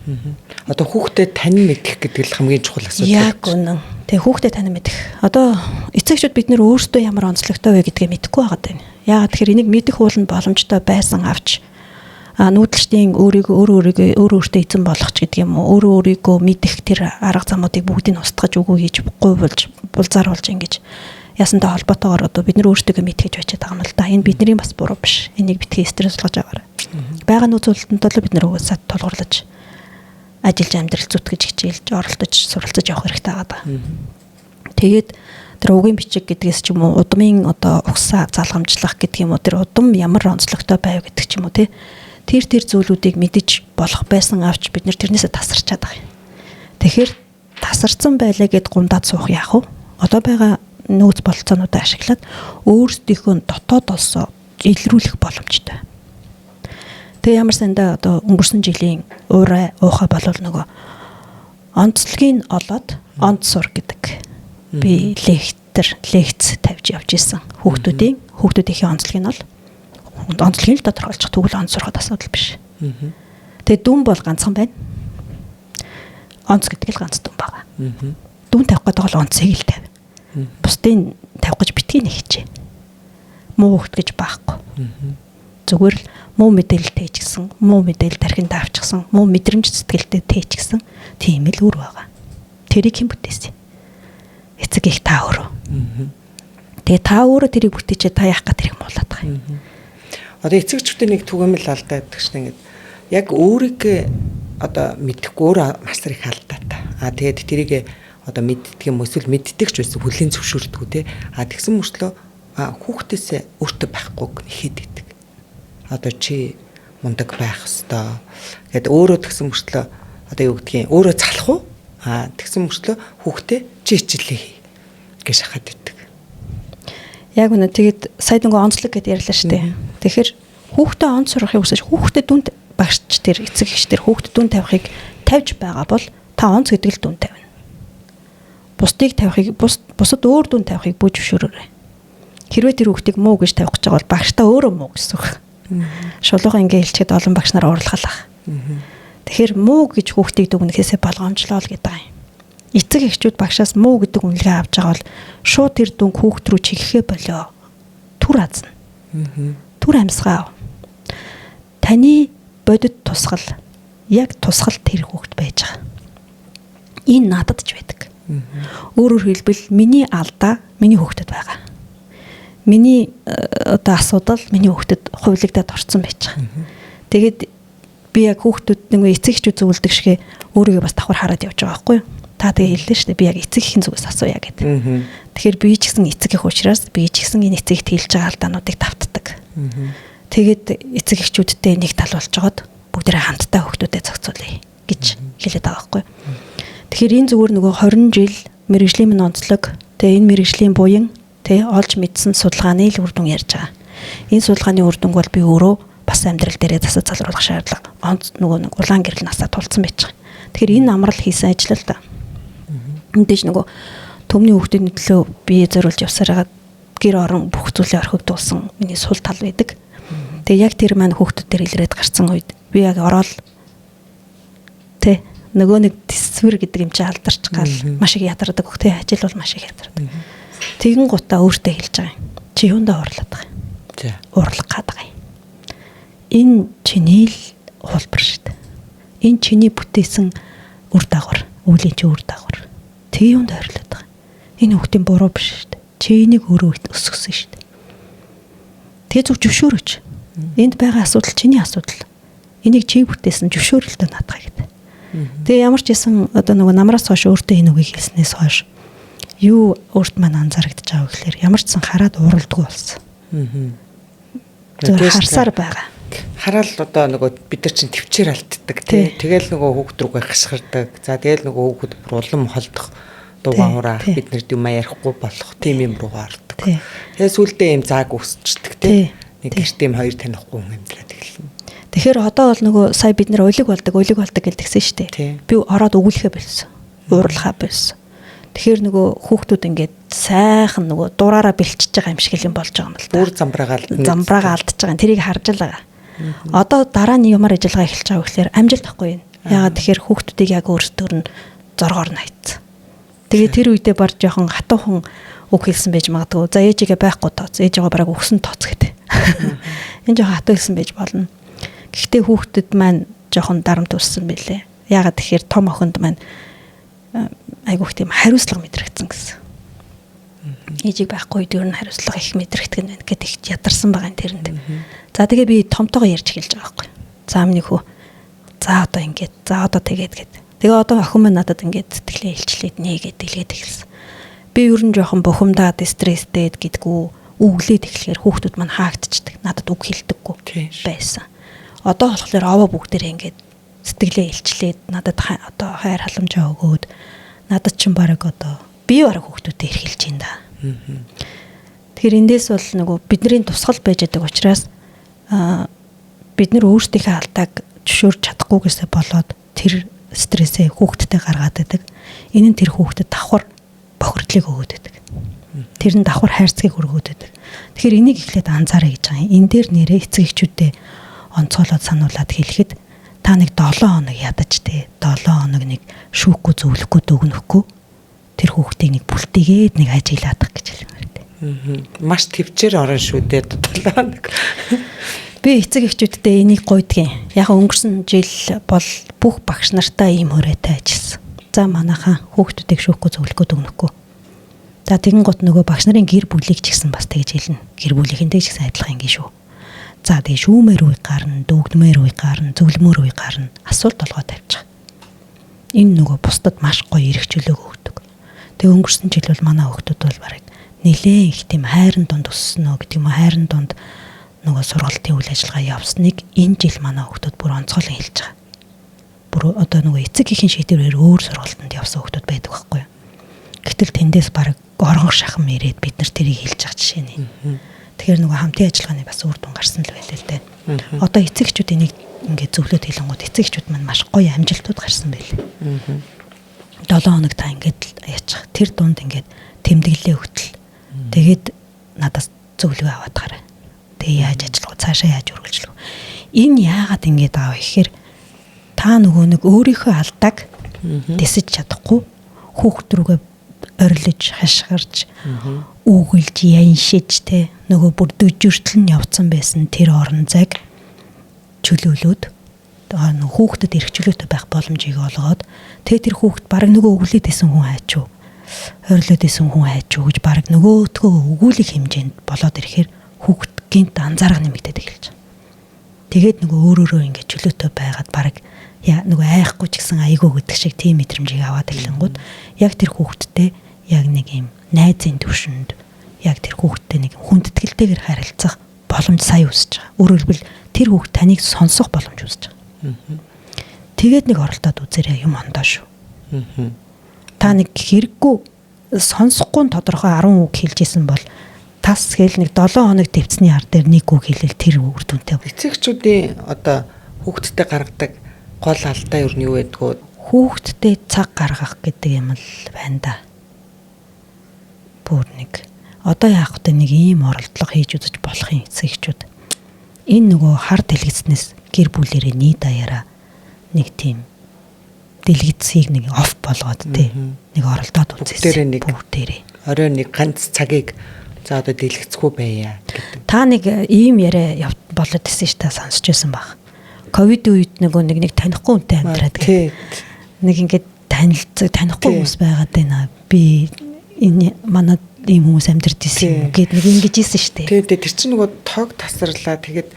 Одоо хүүхдэд танин мэдэх гэдэг л хамгийн чухал асуудал. Яг үнэн. Тэгээ хүүхдэд танин мэдэх. Одоо эцэгчүүд бид нэр өөрсдөө ямар онцлогтой вэ гэдгээ мэдэхгүй байгаа даа. Яагаад тэгэхээр энийг мэдэх ууланд боломжтой байсан авч нүүдэлчдийн өөрийгөө өөр өөрийгөө өөр өөртөө эзэн болгох ч гэдэг юм уу, өөрөө өөрийгөө мэдэх тэр арга замуудыг бүгдийг нь устгаж үгүй хийж гуйвуулж булзааруулж ингэж ясантай холбоотойгоор одоо бид нар өөрсдөө мэдхэж очиад байгаа юм л да. Энэ бидний бас буруу биш. Энийг битгий стресс болгож аваарай. Байгаа нөөцөлтөнд бол бид нар угаасаа тулгуурлаж ажиллаж амьдрал зүтгэж хичээлж оролдож суралцаж явах хэрэгтэй байгаа. Тэгээд тэр угийн бичиг гэдгээс ч юм уу, удмын одоо угсаа залгамжлах гэдэг юм уу, тэр удам ямар онцлогтой байв гэдэг ч юм уу, тий. Тэр зүйлүүдийг мэдэж болох байсан авч бид нар тэрнээсээ тасарчаад байгаа юм. Тэгэхээр тасарсан байлаа гэд гундаад суух яах вэ? Одоо байгаа нөөц бололцоонуудаа ашиглаад өөрсдийнхөө дотоод олсоо илрүүлэх боломжтой. Тэгээ ямар сандаа одоо өнгөрсөн жилийн уурай уухай болвол нөгөө онцлогийг олоод онц сур гэдэг би лекц тавьж явж исэн. Хүүхдүүдийнхээ онцлогийг нь бол онцлогийг л тодорхойлчих. Тэгвэл онц сурахад асуудал биш. Тэгээ дүн бол ганцхан байна. Онц гэдэг л ганц дүн байгаа. Дүн тавих гэдэг бол онцыг л тавь. Бусдын тавих гэж битгий нэг хичээ. Муу хүүхд гэж байхгүй. Зүгээр л муу мэдээлэл тээжгсэн, муу мэдээлэл тархинд авчихсан, муу мэдрэмж сэтгэлдээ тээжгсэн тийм л үр байгаа. Тэрийг хэн бүтээсэн? Эцэг их та өөрөө. Тэгээ та өөрөө тэрийг бүтээчээ та яах га тэрийг муулаад байгаа юм. Одоо эцэгчүүдийн нэг түгээмэл алдаа гэдэг чинь ингээд яг өөрийгөө одоо мэдэхгүй өөрөө масар их алдаатай. А тэгээд тэрийг одоо мэддэг юм эсвэл мэддэг ч байсан хүлийн зөвшөөрдгүү те. А тэгсэн мөртлөө хүүхдээсээ өөртөө байхгүйг нэхэд идэг. Одоо чи мундаг байх ёстой. Гэт өөрөө тэгсэн мөртлөө одоо юу гэдгийг өөрөө залах уу? А тэгсэн мөртлөө хүүхдээ чи хичээлээ хий гэж шахаад идэг. Яг үнэ. Тэгээд сая нөгөө онцлог гэдээ ярьлаа шүү дээ. Тэгэхээр хүүхдээ онц сурахыг хүсэж хүүхдээ дүнд багш тэр эцэг эгч тэр хүүхдэд дүн тавихыг тавьж байгаа бол та онц гэдэг л дүн тавина. Бусдыг тавихыг бусад өөр дүн тавихыг бүү зөвшөөрөөрэй. Хэрвээ тэр хүүхдийг муу гэж тавих гэж байгаа бол багштай өөрөө муу гэсэн үг. Шулуухан ингээ хэлчихэд олон багш нар уурлахалах. Тэгэхээр муу гэж хүүхдийг дүгнэхээсээ болгоомжлоо л гэдэг юм. Эцэг эхчүүд багшаас муу гэдэг үнэлгээ авч байгаа бол шууд тэр дүнг хүүхд рүү чиглэхээ болио. Түр азна. Түр амьсгаа. Таны бодит тусгал яг тусгал тэр хүүхд байж байгаа. Энэ надад ч байдаг. Өөрөөр хэлбэл миний алдаа миний хүүхдэд байгаа. Миний одоо асуудал миний хүүхдэд хувилагдаад орцсон байж байгаа. Тэгээд би яг хүүхдүүд нэг эцэг эхчүүд зөвлөдөг шигэ өөрийгөө бас давхар хараад явж байгаа байхгүй юу? Та тэгээ хэллээ шүү дээ. Би яг эцэг эхийн зүгээс асууя гэдэг. Тэгэхээр би ч гэсэн эцэг их учраас би ч гэсэн энэ эцэг ихт хэлж байгаа алдаануудыг давтдаг. Тэгээд эцэг эхчүүдтэй нэг тал болж жоод бүгдээрээ хамтдаа хүүхдүүдэд зохицуулъя гэж хэлээд байгаа байхгүй юу? Тэгэхээр энэ зүгээр нөгөө 20 жил мэрэгжлийн минь онцлог, тэгээ энэ мэрэгжлийн буян тэ олж мэдсэн судалгааны л үр дүн ярьж байгаа. Энэ судалгааны үр дүнг бол би өөрөө бас амьдрал дээрээ засаж залруулах шаардлага онц нөгөө нэг улаан гэрэл насаа тулцсан байж байгаа. Тэгэхээр энэ амрал хийсэн ажил л да. Мэдээж нөгөө төмний хүүхдийн төлөө бие зориулж явсараа гэр орон бүх зүйлээ орхигдуулсан миний сул тал байдаг. Тэгээ яг тэр маань хүүхдүүд дээр илрээд гарцсан үед би яг ороод тэ нөгөө нэг төсвөр гэдэг юм чи алдарч гал маш их ядардаг хөх тэ ажил бол маш их ядардаг. Тэгэн гутаа өөртөө хэлж байгаа юм. Чи юундаа уурлаад байгаа юм? За. Уурлах гээд байгаа юм. Энэ чиний л хуулбар шүү дээ. Энэ чиний бүтээсэн үр дагавар, өвлийн чи үр дагавар. Тэг юунд ойрлоод байгаа юм? Энэ хүүхдийн буруу биш шүү дээ. Чи энийг өөрөө өсгөсөн шүү дээ. Тэгээ зүг зөвшөөрөөч. Энд байгаа асуудал чиний асуудал. Энийг чи бүтээсэн зөвшөөрөлтөө наадах гэдэг. Тэгээ ямар ч байсан одоо нөгөө намраас хойш өөртөө энэ үгийг хэлснээс хойш юу өөрт маань анзаарэгдэж байгаа вэ гэхээр ямар ч сан хараад ууралдгүй болсон. Зүгээр харсаар байгаа. Хараал одоо нөгөө бид нар чинь төвчээр алддаг тий. Тэгэл нөгөө хүүхд рүүгээ хашгирдаг. За тэгэл нөгөө хүүхэд бүр улам холдох Дугаан хураа бид нарт юм ярихгүй болох тийм юм руугаа ордог. Тэгээ сүулдэ юм зааг өсчдөг тий. Нэг гэрт юм хоёр танихгүй хүн амьдраад эхэлнэ. Тэгэхээр одоо бол нөгөө сая бид нэр улиг болдог, улиг болдог гэж тэгсэн шүү дээ. Би ороод өгүүлэхэ болсон. Уурлахаа болсон. Тэгэхээр нөгөө хүүхдүүд ингээд сайхан нөгөө дураараа бэлчиж байгаа юм шиг л юм болж байгаа юм л та. Бүр замбраагаа алдна. Замбраагаа алдчихж байгаа. Тэрийг харж л байгаа. Одоо дараа нь ямар ажиллагаа эхэлж байгаа вэ гэхээр амжилт тахгүй юм. Яагаад тэгэхээр хүүхдүүдийг яг өөрсдөр нь зоргоор нь хайцсан. Тэгээ тэр үедээ бар жоохон хатуухан үг хэлсэн байж магадгүй. За ээжигээ байхгүй тооц. Ээжигээ бараг өгсөн тооц гэдэг. Энэ жоохон хатуу хэлсэн байж болно. Гэхдээ хүүхдэд маань жоохон дарамт өссөн байлээ. Яагаад тэгэхээр том охинд маань айгүйх тийм хариуцлага мэдрэгдсэн гэсэн. Ээжийг байхгүй үед ер нь хариуцлага их мэдрэгдэх нь байна гэдээ их ядарсан байгаа юм тэрэнд. За тэгээ би томтойгоо ярьж эхэлж байгаа байхгүй. За амны хүү. За одоо ингээд, за одоо тэгээд гэд. Тэгээ одоо охин маань надад ингээд сэтгэлээ илчлээд нээгээд дэлгээд эхэлсэн. Би ер нь жоохон бухимдаад стресстэй гэдгүү үглээд эхлэхээр хүүхдүүд маань хаагдчихдаг. Надад үг хэлдэггүй байсан. Одоо болохоор овоо бүгдээрээ ингээд сэтгэлээ илчлээд надад одоо хайр халамжаа өгөөд надад чинь бараг одоо би бараг хүүхдүүдэд эрхэлж байна да. Тэгэхээр эндээс бол нөгөө бидний тусгал байж байгаа учраас бид нар өөрсдийнхээ алдааг зөвшөөрч чадахгүйгээсээ болоод тэр стрессээ хүүхдтэй гаргаад байдаг. Энэ нь тэр хүүхдэд давхар бохирдлыг өгөөд байдаг. Тэр нь давхар хайрцгийг өргөөд байдаг. Тэгэхээр энийг эхлээд анзаарай гэж байгаа юм. Энэ дээр нэрээ эцэг эхчүүдээ онцгойлоод сануулад хэлэхэд та нэг 7 хоног ядаж те 7 хоног нэг шүүхгүй зөвлөхгүй дүгнэхгүй тэр хүүхдийг нэг бүлтийгээд нэг ажиглаадах гэж хэлмээр те. Маш төвчээр орон шүү дээ 7 хоног. Би эцэг эхчүүдтэй энийг гуйдгийн. Яг өнгөрсөн жил бол бүх багш нартай ийм хүрээтэй ажилласан. За манайхаа хүүхдүүдийг шүүхгүй зөвлөхгүй дүгнэхгүй. За тэгэн гут нөгөө багш нарын гэр бүлийг ч гэсэн бас тэгж хэлнэ. Гэр бүлийнхэнтэй ч гэсэн адилхан ингэ шүү. За тэгээ шүүмээр үе гарна, дүгнмээр үе гарна, зөвлөмөр үе гарна. Асуулт толгой тавьчих. Энэ нөгөө бусдад маш гоё эрх чөлөөг өгдөг. Тэгээ өнгөрсөн жил бол манай хүүхдүүд бол бараг нэлээд их тийм хайрын дунд өссөн үү гэдэг юм уу, хайрын дунд нөгөө сургалтын үйл ажиллагаа явсныг энэ жил манай хүүхдүүд бүр онцгойлон хэлж байгаа. Бүр одоо нөгөө эцэг эхийн шийдвэрээр өөр сургалтанд явсан хүүхдүүд байдаг байхгүй юу. Гэтэл тэндээс бараг оргон шахам ирээд бид нар тэрийг хэлж байгаа жишээ нэ. Тэгэхээр нөгөө хамтын ажиллагааны бас үр дүн гарсан л байлээ л дээ. Одоо эцэг эхчүүд энийг ингээд зөвлөд хэлэнгууд эцэг эхчүүд маань маш гоё амжилтууд гарсан байлээ. 7 хоног та ингээд яачих. Тэр дунд ингээд тэмдэглэлээ өгтөл. Тэгээд надаас зөвлөгөө аваад гараа. Тэгээ яаж ажиллах вэ? Цаашаа яаж үргэлжлэх вэ? Энэ яагаад ингэж байгаа вэ гэхээр та нөгөө нэг өөрийнхөө алдааг тэсэж чадахгүй хүүхд рүүгээ орилж, хашгирч, үүгэлж, яншиж те нөгөө бүр дөжиртл нь явцсан байсан тэр орон зайг чөлөөлөөд хүүхдэд эрх чөлөөтэй байх боломжийг олгоод тэгээ тэр хүүхд бараг нөгөө өглөөд исэн хүн хайчуу, ойрлоод исэн хүн хайчуу гэж бараг нөгөөтгөө өгүүлэх хэмжээнд болоод ирэхээр хүүхд гинт анзаарга нэмэгдээд эхэлж байгаа. Тэгээд нөгөө өөрөөрөө ингээд чөлөөтэй байгаад бараг нөгөө айхгүй ч гэсэн айгүй гэдэг шиг тийм мэдрэмжийг аваад эхлэнгууд яг тэр хүүхдтэй яг нэг юм найзын төвшөнд яг тэр хүүхдтэй нэг хүндэтгэлтэйгээр харилцах боломж сая үүсэж байгаа. Өөрөөр хэлбэл тэр хүүхд таныг сонсох боломж үүсэж байгаа. Тэгээд нэг оролдоод үзээрэй юм ондоо шүү. Та нэг хэрэггүй сонсохгүй тодорхой 10 үг хэлж исэн бол тас гээл нэг 7 хоног төвцний ар дээр нэг үг хэлэл тэр үр дүнтэй. Эцэгчүүдийн одоо хүүхдтэй гаргадаг гол алдаа юу нь юу байдгүй? Хүүхдтэй цаг гаргах гэдэг юм л байна да. Бүр нэг одоо яах вэ нэг ийм оролдлого хийж үзэж болох юм эцэг эхчүүд. Энэ нөгөө хар дэлгэцнээс гэр бүлэрээ нийт даяараа нэг тийм дэлгэцийг нэг оф болгоод тий нэг оролдоод үзсэн. Бүгдээрээ орой нэг ганц цагийг за одоо дэлгэцгүй байя гэдэг. Та нэг ийм яриа болоод исэн ш та сонсч байсан баг. Ковид үед нөгөө нэг танихгүй хүнтэй амьдраад гэх. Нэг ингээд танилцаг танихгүй хүмүүс байгаад байна. Би энэ манай ийм хүмүүс амьдарч исэн юм гээд нэг ингэж исэн шүү дээ. Тий, тэр чинь нөгөө тог тасарлаа. Тэгээд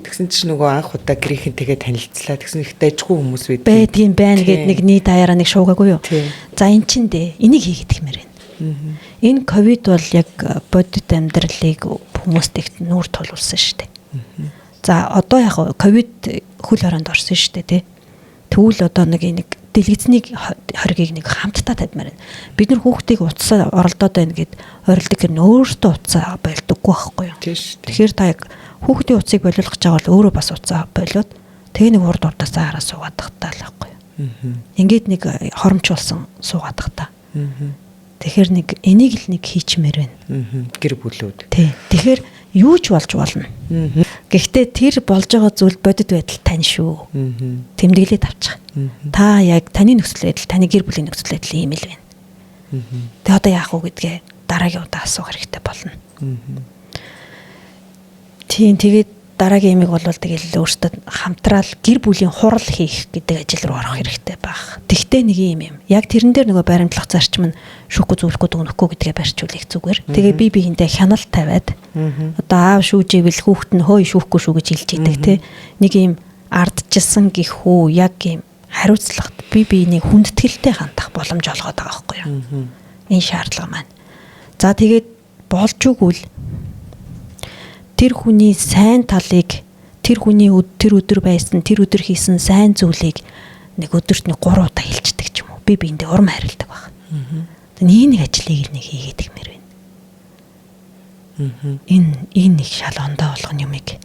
тэгсэн чинь нөгөө анх удаа гэрийнхэнтэйгээ танилцлаа. Тэгсэн их дайжгүй хүмүүс байд. Байдгийн байна гэд нэг нийт даяараа нэг шуугаагүй юу. За эн чин дээ. Энийг хийгээд гэмээр байна. Энэ ковид бол яг бодит амьдралыг хүмүүст их нүүр тулуулсан шүү дээ. За одоо яг ковид хөл хороонд орсон шүү дээ, тий. Тэгвэл одоо нэг нэг дэлгэцнийг хоргийг нэг хамтдаа тавьмаар байна. Бид нар хүүхдийг утсаа оролдоод байна гэд орилдог гэр нь өөртөө утсаа болдоггүй байхгүй юу? Тэгэхээр та яг хүүхдийн утсыг болиулах гэж байгаа бол өөрөө бас утсаа болиод тэгээ нэг урд урдаасаа хараа суугаад тахтаа л байхгүй юу? Ингээд нэг хоромч болсон суугаад тахтаа. Тэгэхээр нэг энийг л нэг хийчмээр байна. Гэр бүлүүд. Тий. Тэгэхээр юу ч болж болно. Гэхдээ тэр болж байгаа зүйл бодит байдал тань шүү. Тэмдэглээд авчих. Та яг таны нөхцөл байдал, таны гэр бүлийн нөхцөл байдал ийм л байна. Тэгээ одоо яах вэ гэдгээ дараагийн удаа асуух хэрэгтэй болно. Тийм, тэгээд дараагийн ямиг бол тэгэл өөртөө хамтраал гэр бүлийн хурал хийх гэдэг ажил руу орох хэрэгтэй байх. Тэгтээ нэг юм юм. Яг тэрэн дээр нөгөө баримтлах зарчим нь шүүхгүй зүйлэхгүй дүгнэхгүй гэдгээ барьчулах зүгээр. Тэгээ би биендээ хяналт тавиад одоо аав шүүжээвэл хүүхэд нь хөөе шүүхгүй шүү гэж хэлж идэг те. Нэг юм ардчилсан гих үү яг юм хариуцлагат би биенийг хүндэтгэлтэй хандах боломж олгоод байгаа байхгүй юу. Энэ шаардлага маань. За тэгээд болж үгвэл тэр хүний сайн талыг, тэр хүний тэр өдөр байсан, тэр өдөр хийсэн сайн зүйлийг нэг өдөрт нэг 3 удаа хэлждэг ч юм уу. Би биендээ урам харилдаг баг. Тэгээ нэг ажлыг л нэг хийгээд гэмээр байна. Энэ нэг шал ондоо болгоно юмыг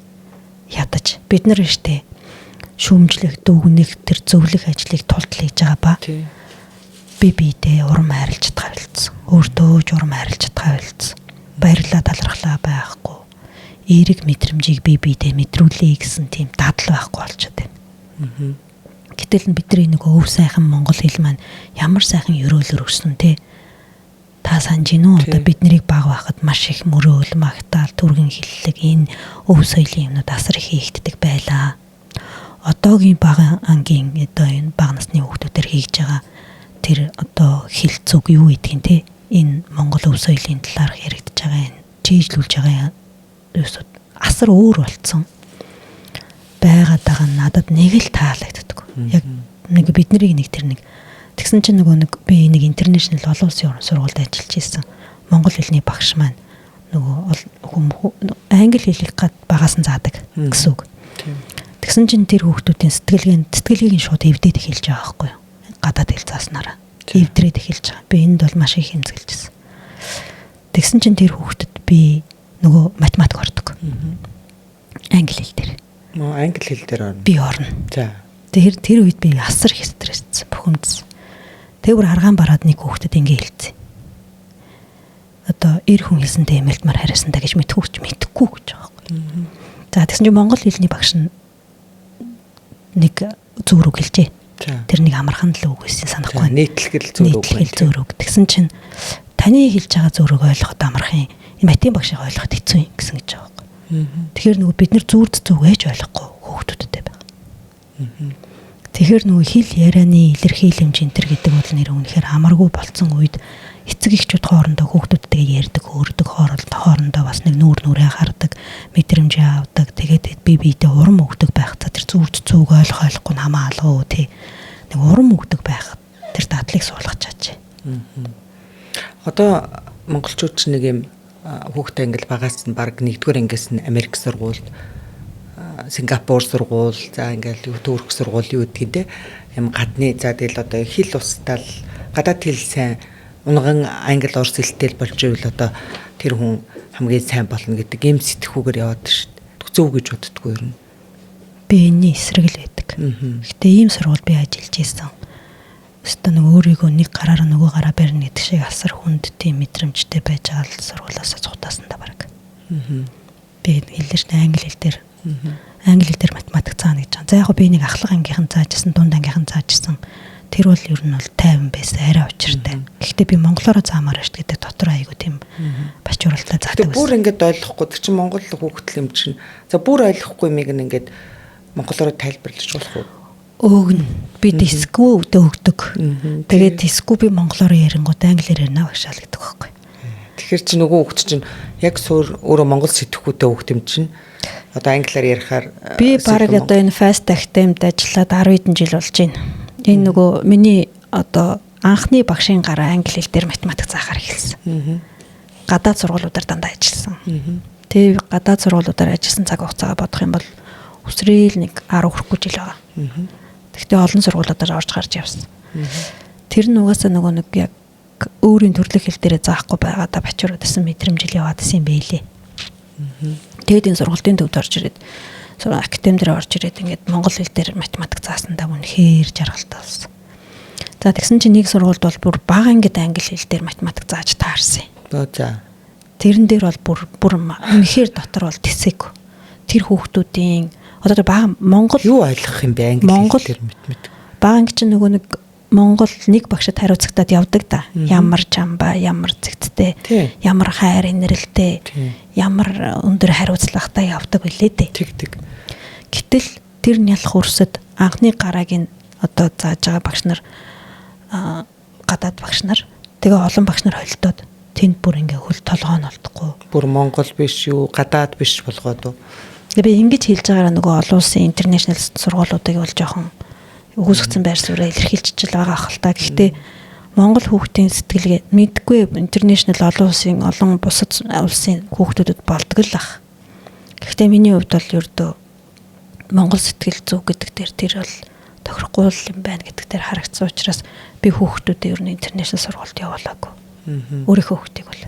ядаж бид нар штэ шүүмжлэх, дүгнэх, тэр зөвлөх ажлыг тултал хийж байгаа ба. Би биедээ урам хайрлж чадхаа болцсон. Өөртөө ч урам хайрлж чадхаа болцсон. Баярлаа талархлаа байхгүй. Эерэг мэдрэмжийг би биедээ мэдрүүлэе гэсэн тийм дадал байхгүй болчиход байна. Гэтэл нь бидний нөгөө өв сайхан монгол хэл маань ямар сайхан ерөөлөр өссөн те. Та санаж гин үү? Одоо бид нарыг баг байхад маш их мөрөөл, магтаал, түргэн хиллэг энэ өв соёлын юмнууд асар их хийгддэг байлаа. Одоогийн бага ангийн одоо энэ бага насны хүүхдүүдээр хийж байгаа тэр одоо хэл зүг юу гэдгийг те энэ монгол өв соёлын талаарх яригдж байгаа энэ чийжлүүлж байгаа юусууд асар өөр болцсон байгаад байгаа нь надад нэг л таалагддаг. Яг нэг бид нарыг нэг тэр нэг тэгсэн чинь нөгөө нэг би нэг интернэшнл олон улсын сургуульд ажиллаж исэн. Монгол хэлний багш маань нөгөө англи хэлийг багаас нь заадаг гэсэн үг. Тэгсэн чинь тэр хүүхдүүдийн сэтгэлгээг нь шууд эвдээд эхэлж байгаа байхгүй юу? Гадаад хэл зааснараа эвдрээд эхэлж байгаа. Би энд бол маш их хэмзэглэжсэн. Тэгсэн чинь тэр хүүхдэд би нөгөө математик ордог. Англи хэл дээр. Англи хэл дээр орно. Би орно. За. Тэр тэр үед би асар их стресссэн, бухимдсан. Тэг бүр аргаан бараад нэг хүүхдэд ингэ хэлсэн. Одоо эр хүн хэлсэнтэй эмэлтмар харьсан та гэж мэдхгүй ч мэдхгүй гэж байгаа байхгүй. За тэгсэн чинь монгол хэлний багш нь нэг зүүр үг хэлжээ. Тэр нэг амархан л үг байсан санахгүй. Нийтлэгэл зүүр үг. Нийтлэгэл зүүр үг. Тэгсэн чинь таны хэлж байгаа зүүрийг ойлгоход амархан юм. Математик багшийг ойлгоход хэцүү юм гэсэн гэж байгаа байхгүй. Тэгэхээр нөгөө бид нар зүрд зүг ээж ойлгохгүй хүүхдүүдтэй байгаа. Тэгэхээр нөгөө хэл ярианы илэрхийлэмж энэ төр гэдэг бол нэр үнэхээр амаргүй болцсон үед эцэг эхчүүд хоорондоо хүүхдүүдтэйгээ ярьдаг, хөөрдөг, хоорондоо бас нэг нүүр нүрээ хардаг, мэдрэмжээ авдаг. Тэгээд би биедээ урам өгдөг байх. За тэр зүрд зүг ойлгох ойлгохгүй нь хамаа алгаа тий. Нэг урам өгдөг байх тэр дадлыг суулгах чаажээ. Одоо монголчууд ч нэг юм хүүхдээ ингээл багаас нь баг нэгдүгээр ангиас нь Америк сургуульд, Сингапур сургууль, за ингээл Турк сургууль юу гэдгийг те юм гадны за тэгэл одоо хэл устдал гадаад хэл сайн унган англи орос хэлтэй болж ивэл одоо тэр хүн хамгийн сайн болно гэдэг ийм сэтгхүүгээр яваад шүү дээ. Зөв гэж боддгоо ер нь. Би энэний эсрэг л байдаг. Гэтэ ийм сургууль би ажиллаж исэн. Өстө нэг өөрийгөө нэг гараараа нөгөө гараа барина гэдэг шиг асар хүнд тийм мэдрэмжтэй байж байгаа л сургуулиасаа цухтаасан да баг. Би хэллээ шүү дээ англи хэл дээр. Англи хэл дээр математик заана гэж байгаа. За яг би нэг ахлах ангийнхан заажсэн, дунд ангийнхан заажсэн. Тэр бол ер нь бол 50 байсан, арай учиртай. Гэхдээ би монголоороо заамаар шүү гэдэг дотор айгу тийм бачууралтай заадаг. Тэр бүр ингээд ойлгохгүй. Тэр чинь монгол хүүхдэл юм чинь. За бүр ойлгохгүй юмыг ингээд монголоороо тайлбарлаж болох уу? Өөгнө. Би дискүү өгдөг. Тэгээд дискүү би монголоор ярингууд англиар ярина багшаал гэдэг байхгүй. Тэгэхээр чи нөгөө хүүхд чинь яг суур өөрөө монгол сэтгхүүтэй хүүхд юм чинь одоо англиар ярихаар би баг одоо энэ Fast Academy-д ажиллаад 10 хэдэн жил болж байна. Энэ нөгөө миний одоо анхны багшийн гараа англи хэл дээр математик заахаар эхэлсэн. Гадаад сургуулиудаар дандаа ажилласан. Тэгээ гадаад сургуулиудаар ажилласан цаг хугацаагаа бодох юм бол өсрөөл нэг 10 хүрэхгүй жил байгаа. Гэхдээ олон сургуулиудаар орж гарч явсан. Тэр нь угаасаа нөгөө нэг яг өөрийн төрлөх хэл дээрээ заахгүй байгаадаа бачураад гэсэн мэдрэмжил яваад исэн юм бэлээ. Тэгээд энэ сургалтын төвд орж ирээд академи дээр орж ирээд ингээд монгол хэл дээр математик заасандаа үнэхээр жаргалтай болсон. За тэгсэн чинь нэг сургуульд бол бүр бага ангид англи хэл дээр математик зааж таарсан юм. За. Тэрэн дээр бол бүр үнэхээр дотор бол тэсээг. Тэр хүүхдүүдийн одоо тэр бага Монгол юу ойлгох юм бэ англи хэл дээр математик? Бага анги чинь нөгөө нэг Монгол нэг багшид хариуцагтаад явдаг да. Ямар чамбаа, ямар зэгцтэй, ямар хайр инрэлтэй, ямар өндөр хариуцлагатай явдаг билээ дээ. Тэг тэг. Гэтэл тэр нялх өрсөд анхны гарааг нь одоо зааж байгаа багш нар гадаад багш нар тэгээ олон багш нар холдоод тэнд бүр ингээ хөл толгоо нь олдохгүй. Бүр монгол биш юу, гадаад биш болгоод уу. Тэгээ би ингэж хэлж байгаараа нөгөө олон улсын интернэшнл сургуулиудыг бол жоохон өгөөсгцэн байр сууриа илэрхийлж байгаа ах л та. Гэхдээ монгол хүүхдийн сэтгэлгээ мэдгүй интернэшнл олон улсын олон бусад улсын хүүхдүүдэд болдог л ах. Гэхдээ миний хувьд бол ердөө монгол сэтгэл зүй гэдэг дээр тэр бол тохирохгүй юм байна гэдэг дээр харагдсан учраас би хүүхдүүдэд ер нь интернэшнл сургуульд явуулаагүй. Өөрийнхөө хүүхдийг бол.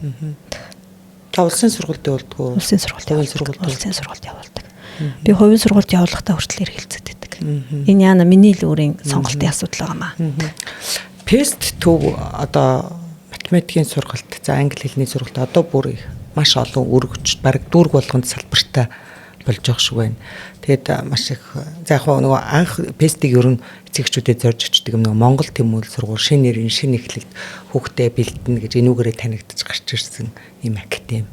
Та улсын сургуульд явуулдаг уу? Улсын сургуульд явуулдаг. Улсын сургуульд явуулдаг. Би хувийн сургуульд явуулахдаа хүртэл эргэлзээд байдаг. Энэ яана миний л өөрийн сонголтын асуудал байгаа маа. Пест төв одоо математикийн сургалт, за англи хэлний сургалт одоо бүр их маш олон өргөж бараг дүүрэг болгонд салбартай болж байгаа шиг байна. Тэгээд маш их за яг нөгөө анх пестийг ер нь эцэгчүүдэд зорж очдөг юм нөгөө Монгол Тэмүүл сургууль шинэ нэрийн шинэ эхлэлд хүүхдээ бэлдэнэ гэж энүүгээрээ танигдаж гарч ирсэн юм академи.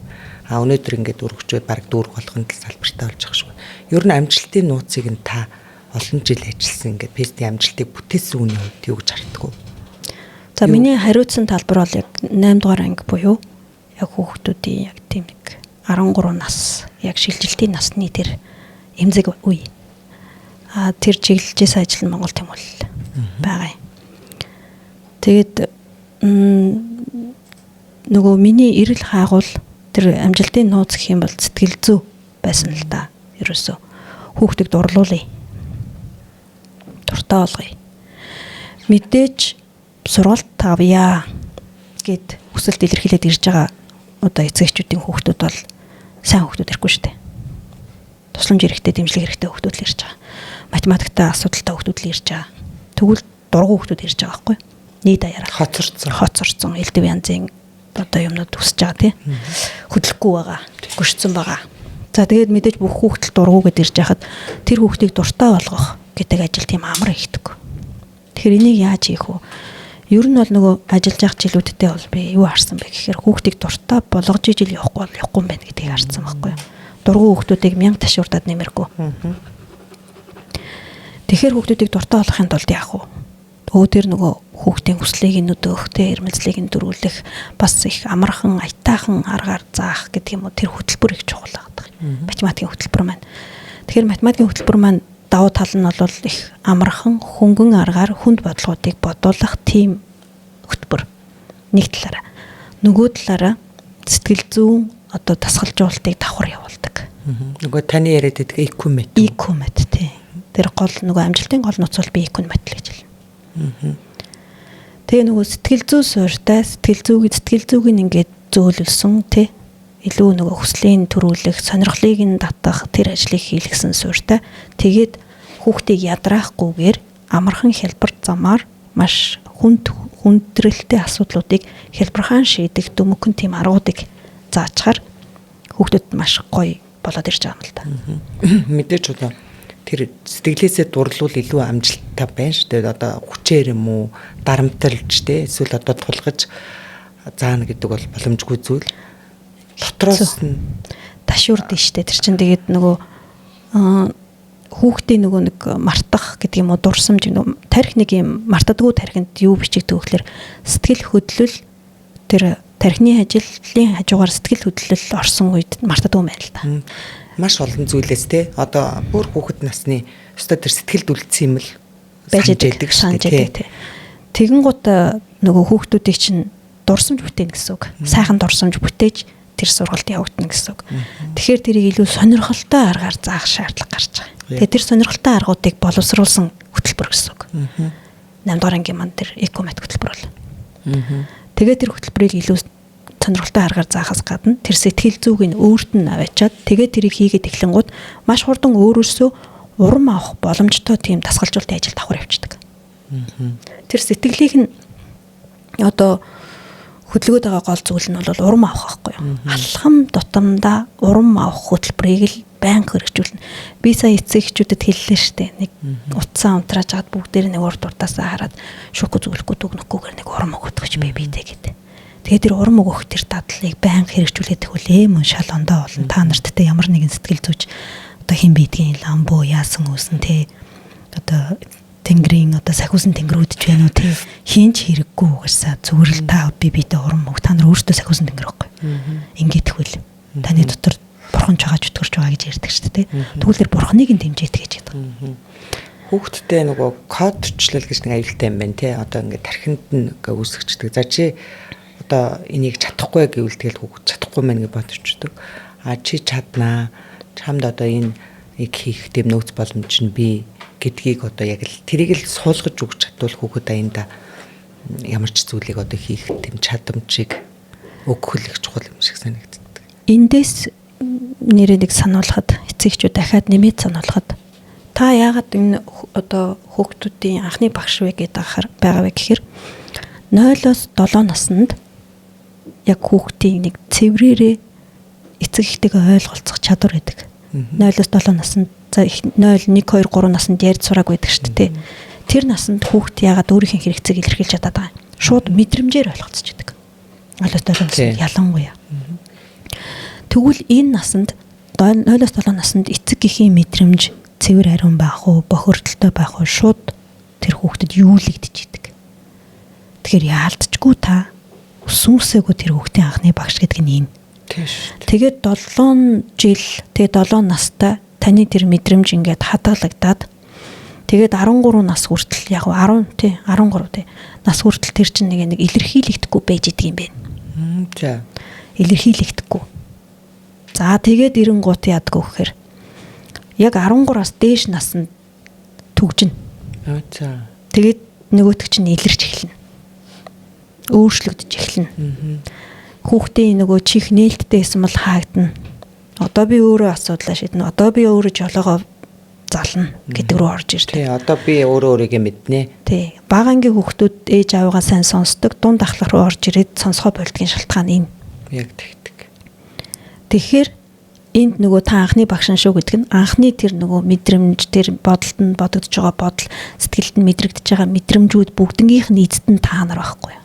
А өнөөдөр ингээд өргөжөөд бараг дүүрэг болгонд л салбартай болж байгаа шиг байна. Ер нь амжилтын нууцыг нь та олон жил ажилласан ингээд пестийн амжилтыг бүтээсэн үний хувьд юу гэж харддаг вэ? За миний хариуцсан талбар бол яг 8 дугаар анги буюу яг хүүхдүүдийн яг тийм нэг 13 нас яг шилжилтийн насны тэр эмзэг үе. А тэр чиглэлжээс ажил нь Монгол Тэмүүл байгаа юм. Тэгээд нөгөө миний эрэл хайгуул тэр амжилтын нууц гэх юм бол сэтгэл зүй байсан л да. Ерөөсөө хүүхдийг дурлуулъя. Дуртай болгоё. Мэдээж сургалт тавья гэд хүсэлт илэрхийлээд ирж байгаа одоо эцэгчүүдийн хүүхдүүд бол сайн хүүхдүүд ирэхгүй шүү дээ. Тусламж хэрэгтэй, дэмжлэг хэрэгтэй хүүхдүүд л ирж байгаа. Математикта асуудалтай хүүхдүүд л ирж байгаа. Тэгвэл дургу хүүхдүүд ирж байгаа байхгүй юу? Нийт даяараа хоцорсон, элдв янзын одоо юмнууд өсөж байгаа тий. Хөдлөхгүй байгаа, гүшцэн байгаа. За тэгээд мэдээж бүх хүүхдэл дургу гэд ирж байхад тэр хүүхдийг дуртай болгох гэдэг ажил тийм амар ихдэг. Тэгэхээр энийг яаж хийх вэ? Ер нь бол нөгөө ажиллаж явах жилүүдтэй бол би юу харсан бэ гэхээр хүүхдийг дуртай болгож ижил явахгүй бол явахгүй юм байна гэдгийг харсан байхгүй юу. Дургу хүүхдүүдийг 1000 ташуурдаад нэмэргүй. Тэгэхээр хүүхдүүдийг дуртай болгохын тулд яах вэ? Тэр нөгөө хүүхдийн хүслийг нь өдөөх, тэ ирмэлзлийг нь дөрвүүлэх, бас их амархан, аятайхан аргаар заах гэдэг юм уу тэр хөтөлбөр их чухал байдаг. Математикийн хөтөлбөр маань. Тэгэхээр математикийн хөтөлбөр маань давуу тал нь бол их амархан, хөнгөн аргаар хүнд бодлогоодыг бодуулах тийм хөтөлбөр. Нэг талаараа. Нөгөө талаараа сэтгэл зүйн одоо дасгалжуулалтыг давхар явуулдаг. Нөгөө таны яриад байдаг IQ мэт. IQ мэт тий. Тэр гол нөгөө амжилтын гол нууц бол би IQ мэт л гэж хэлнэ. Тэгээ нөгөө сэтгэл зүй суурьтай, сэтгэл зүйг нь ингээд зөөлөлсөн тий. Илүү нөгөө хүслийн төрүүлэх, сонирхлыг нь татах тэр ажлыг хийлгэсэн суурьтай. Тэгээд хүүхдийг ядраахгүйгээр амархан хялбар замаар маш хүнд хүндрэлтэй асуудлуудыг хялбархан шийдэх дүмгэн тийм аргуудыг заачаар хүүхдэд маш гоё болоод ирж байгаа юм л да. Мэдээж одоо тэр сэтгэлээсээ дурлуул илүү амжилттай байна шүү дээ. Одоо хүчээр юм уу, дарамтлж те эсвэл одоо тулгаж заана гэдэг бол боломжгүй зүйл. Дотроос нь ташуурд нь штэ. Тэр чинь тэгээд нөгөө хүүхдийн нөгөө нэг мартах гэдэг юм уу, дурсамж нөгөө тарих нэг юм мартадгүй тархинд юу бичигдэх вэ гэхээр сэтгэл хөдлөл тэр тархины ажлын хажуугаар сэтгэл хөдлөл орсон үед мартадгүй юм байна л да. Маш олон зүйлээс те одоо бүр хүүхэд насны өстой тэр сэтгэлд үлдсэн юм л байж байдаг шүү дээ. Тэгэн гут нөгөө хүүхдүүдийг чинь дурсамж бүтээнэ гэсэн үг. Сайхан дурсамж бүтээж тэр сургалт явагдана гэсэн үг. Тэгэхээр тэрийг илүү сонирхолтой аргаар заах шаардлага гарч байгаа. Тэгээ тэр сонирхолтой аргуудыг боловсруулсан хөтөлбөр гэсэн үг. 8 дугаар ангийн манд тэр экомат хөтөлбөр бол. Тэгээд тэр хөтөлбөрийг илүү сонирхолтой аргаар заахаас гадна тэр сэтгэл зүйг нь өөрт нь аваачаад тэгээд тэрийг хийгээд эхлэнгууд маш хурдан өөрөөсөө урам авах боломжтой тийм дасгалжуулалтын ажил давхар явчихдаг. Тэр сэтгэлийг нь одоо хөдөлгөөд байгаа гол зүйл нь бол урам авах байхгүй юу? Алхам тутамдаа урам авах хөтөлбөрийг л байнга хэрэгжүүлнэ. Би сая эцэг эхчүүдэд хэллээ штэ. Нэг утсаа унтрааж чад бүгдээр нэг урд урдаасаа хараад шүүхгүй зүглэхгүй дүгнэхгүйгээр нэг урам өгөх гэж би битэй гэдэг. Тэгээд тэр урам өгөх тэр дадлыг байнга хэрэгжүүлээд тэгвэл мөн шал ондоо болно. Та нарт те ямар нэгэн сэтгэл зүйч одоо хэн бидгийн ламбо яасан үүсэн те одоо тэнгэрийн одоо сахиусан тэнгэрүүд ч байна уу те хийн ч хэрэггүй угаасаа зүгээр л та би биедээ урам өг та нар өөртөө сахиусан тэнгэр байхгүй. Ингээд тэгвэл таны дотор бурхан ч байгаа чөтгөрч байгаа гэж ярьдаг шүү дээ. Тэгвэл тэр бурханыг нь дэмжиж гэж гэдэг. Хүүхдтэй нөгөө кодчлал гэж нэг аюултай юм байна те. Одоо ингээд тархинд нь ингээ үүсгэждэг. За чи одоо энийг чадахгүй гэвэл тэгэл хүүхд чадахгүй мэн гэж бодчихдог. А чи чаднаа. Чамд одоо энэ нэг хийх дэм нөөц боломж нь бий гэдгийг одоо яг л тэрийг л суулгаж өгч чадвал хүүхэд аянда ямар ч зүйлийг одоо хийх тэм чадамжийг өгөх л их чухал юм шиг санагддаг. Эндээс нэрээ нэг сануулхад эцэг эхчүүд дахиад нэмээд сануулхад та яагаад энэ одоо хүүхдүүдийн анхны багш вэ гэдэг ахаар байгаа вэ гэхээр 0-оос 7 наснд яг хүүхдийн нэг цэврээрээ эцэг эхтэйгээ ойлголцох чадвар байдаг. 0-оос 7 наснд за 0 1 2 3 наснд ярьж сурааг байдаг шүү дээ. Тэр наснд хүүхд яагаад өөрийнх нь хэрэгцээг илэрхийлж чадаад байгаа юм. Шууд мэдрэмжээр ойлголцож идэг. 0-оос 7 наснд ялангуяа. Тэгвэл энэ насанд 0-оос 7 наснд эцэг эхийн мэдрэмж цэвэр ариун байх уу, бохирдолтой байх уу шууд тэр хүүхдэд юулэгдэж идэг. Тэгэхээр яалтчгүй та өсөн үсээгүй тэр хүүхдийн анхны багш гэдэг нь энэ. Тийм шүү. Тэгээд 7 жил, тэгээд 7 настай таны тэр мэдрэмж ингээд хадгалагдаад тэгээд 13 нас хүртэл яг 10 тий 13 тий нас хүртэл тэр чинь нэг илэрхийлэгдэхгүй байж идэг юм байна. За. Илэрхийлэгдэхгүй. За тэгээд эренгуут яадгүй гэхээр яг 13-аас дээш наснд түгжинэ. За. Тэгээд нөгөөтг чинь илэрч эхэлнэ. Өөрчлөгдөж эхэлнэ. Хүүхдийн нөгөө чих нээлттэй байсан бол хаагдана. Одоо би өөрөө асуудлаа шийднэ. Одоо би өөрөө жолоогоо зална гэдэг рүү орж ирдэг. Тий, одоо би өөрөө өөрийгөө мэднэ. Тий. Бага ангийн хүүхдүүд ээж аавыгаа сайн сонсдог, дунд ахлах руу орж ирээд сонсгоо болдгийн шалтгаан энэ. Яг тэгдэг. Тэгэхээр энд нөгөө та анхны багш шүү гэдэг нь анхны тэр нөгөө мэдрэмж, тэр бодолд нь бодогдож байгаа бодол, сэтгэлд нь мэдрэгдэж байгаа мэдрэмжүүд бүгднгийнх нь эзэд нь та нар байхгүй юу?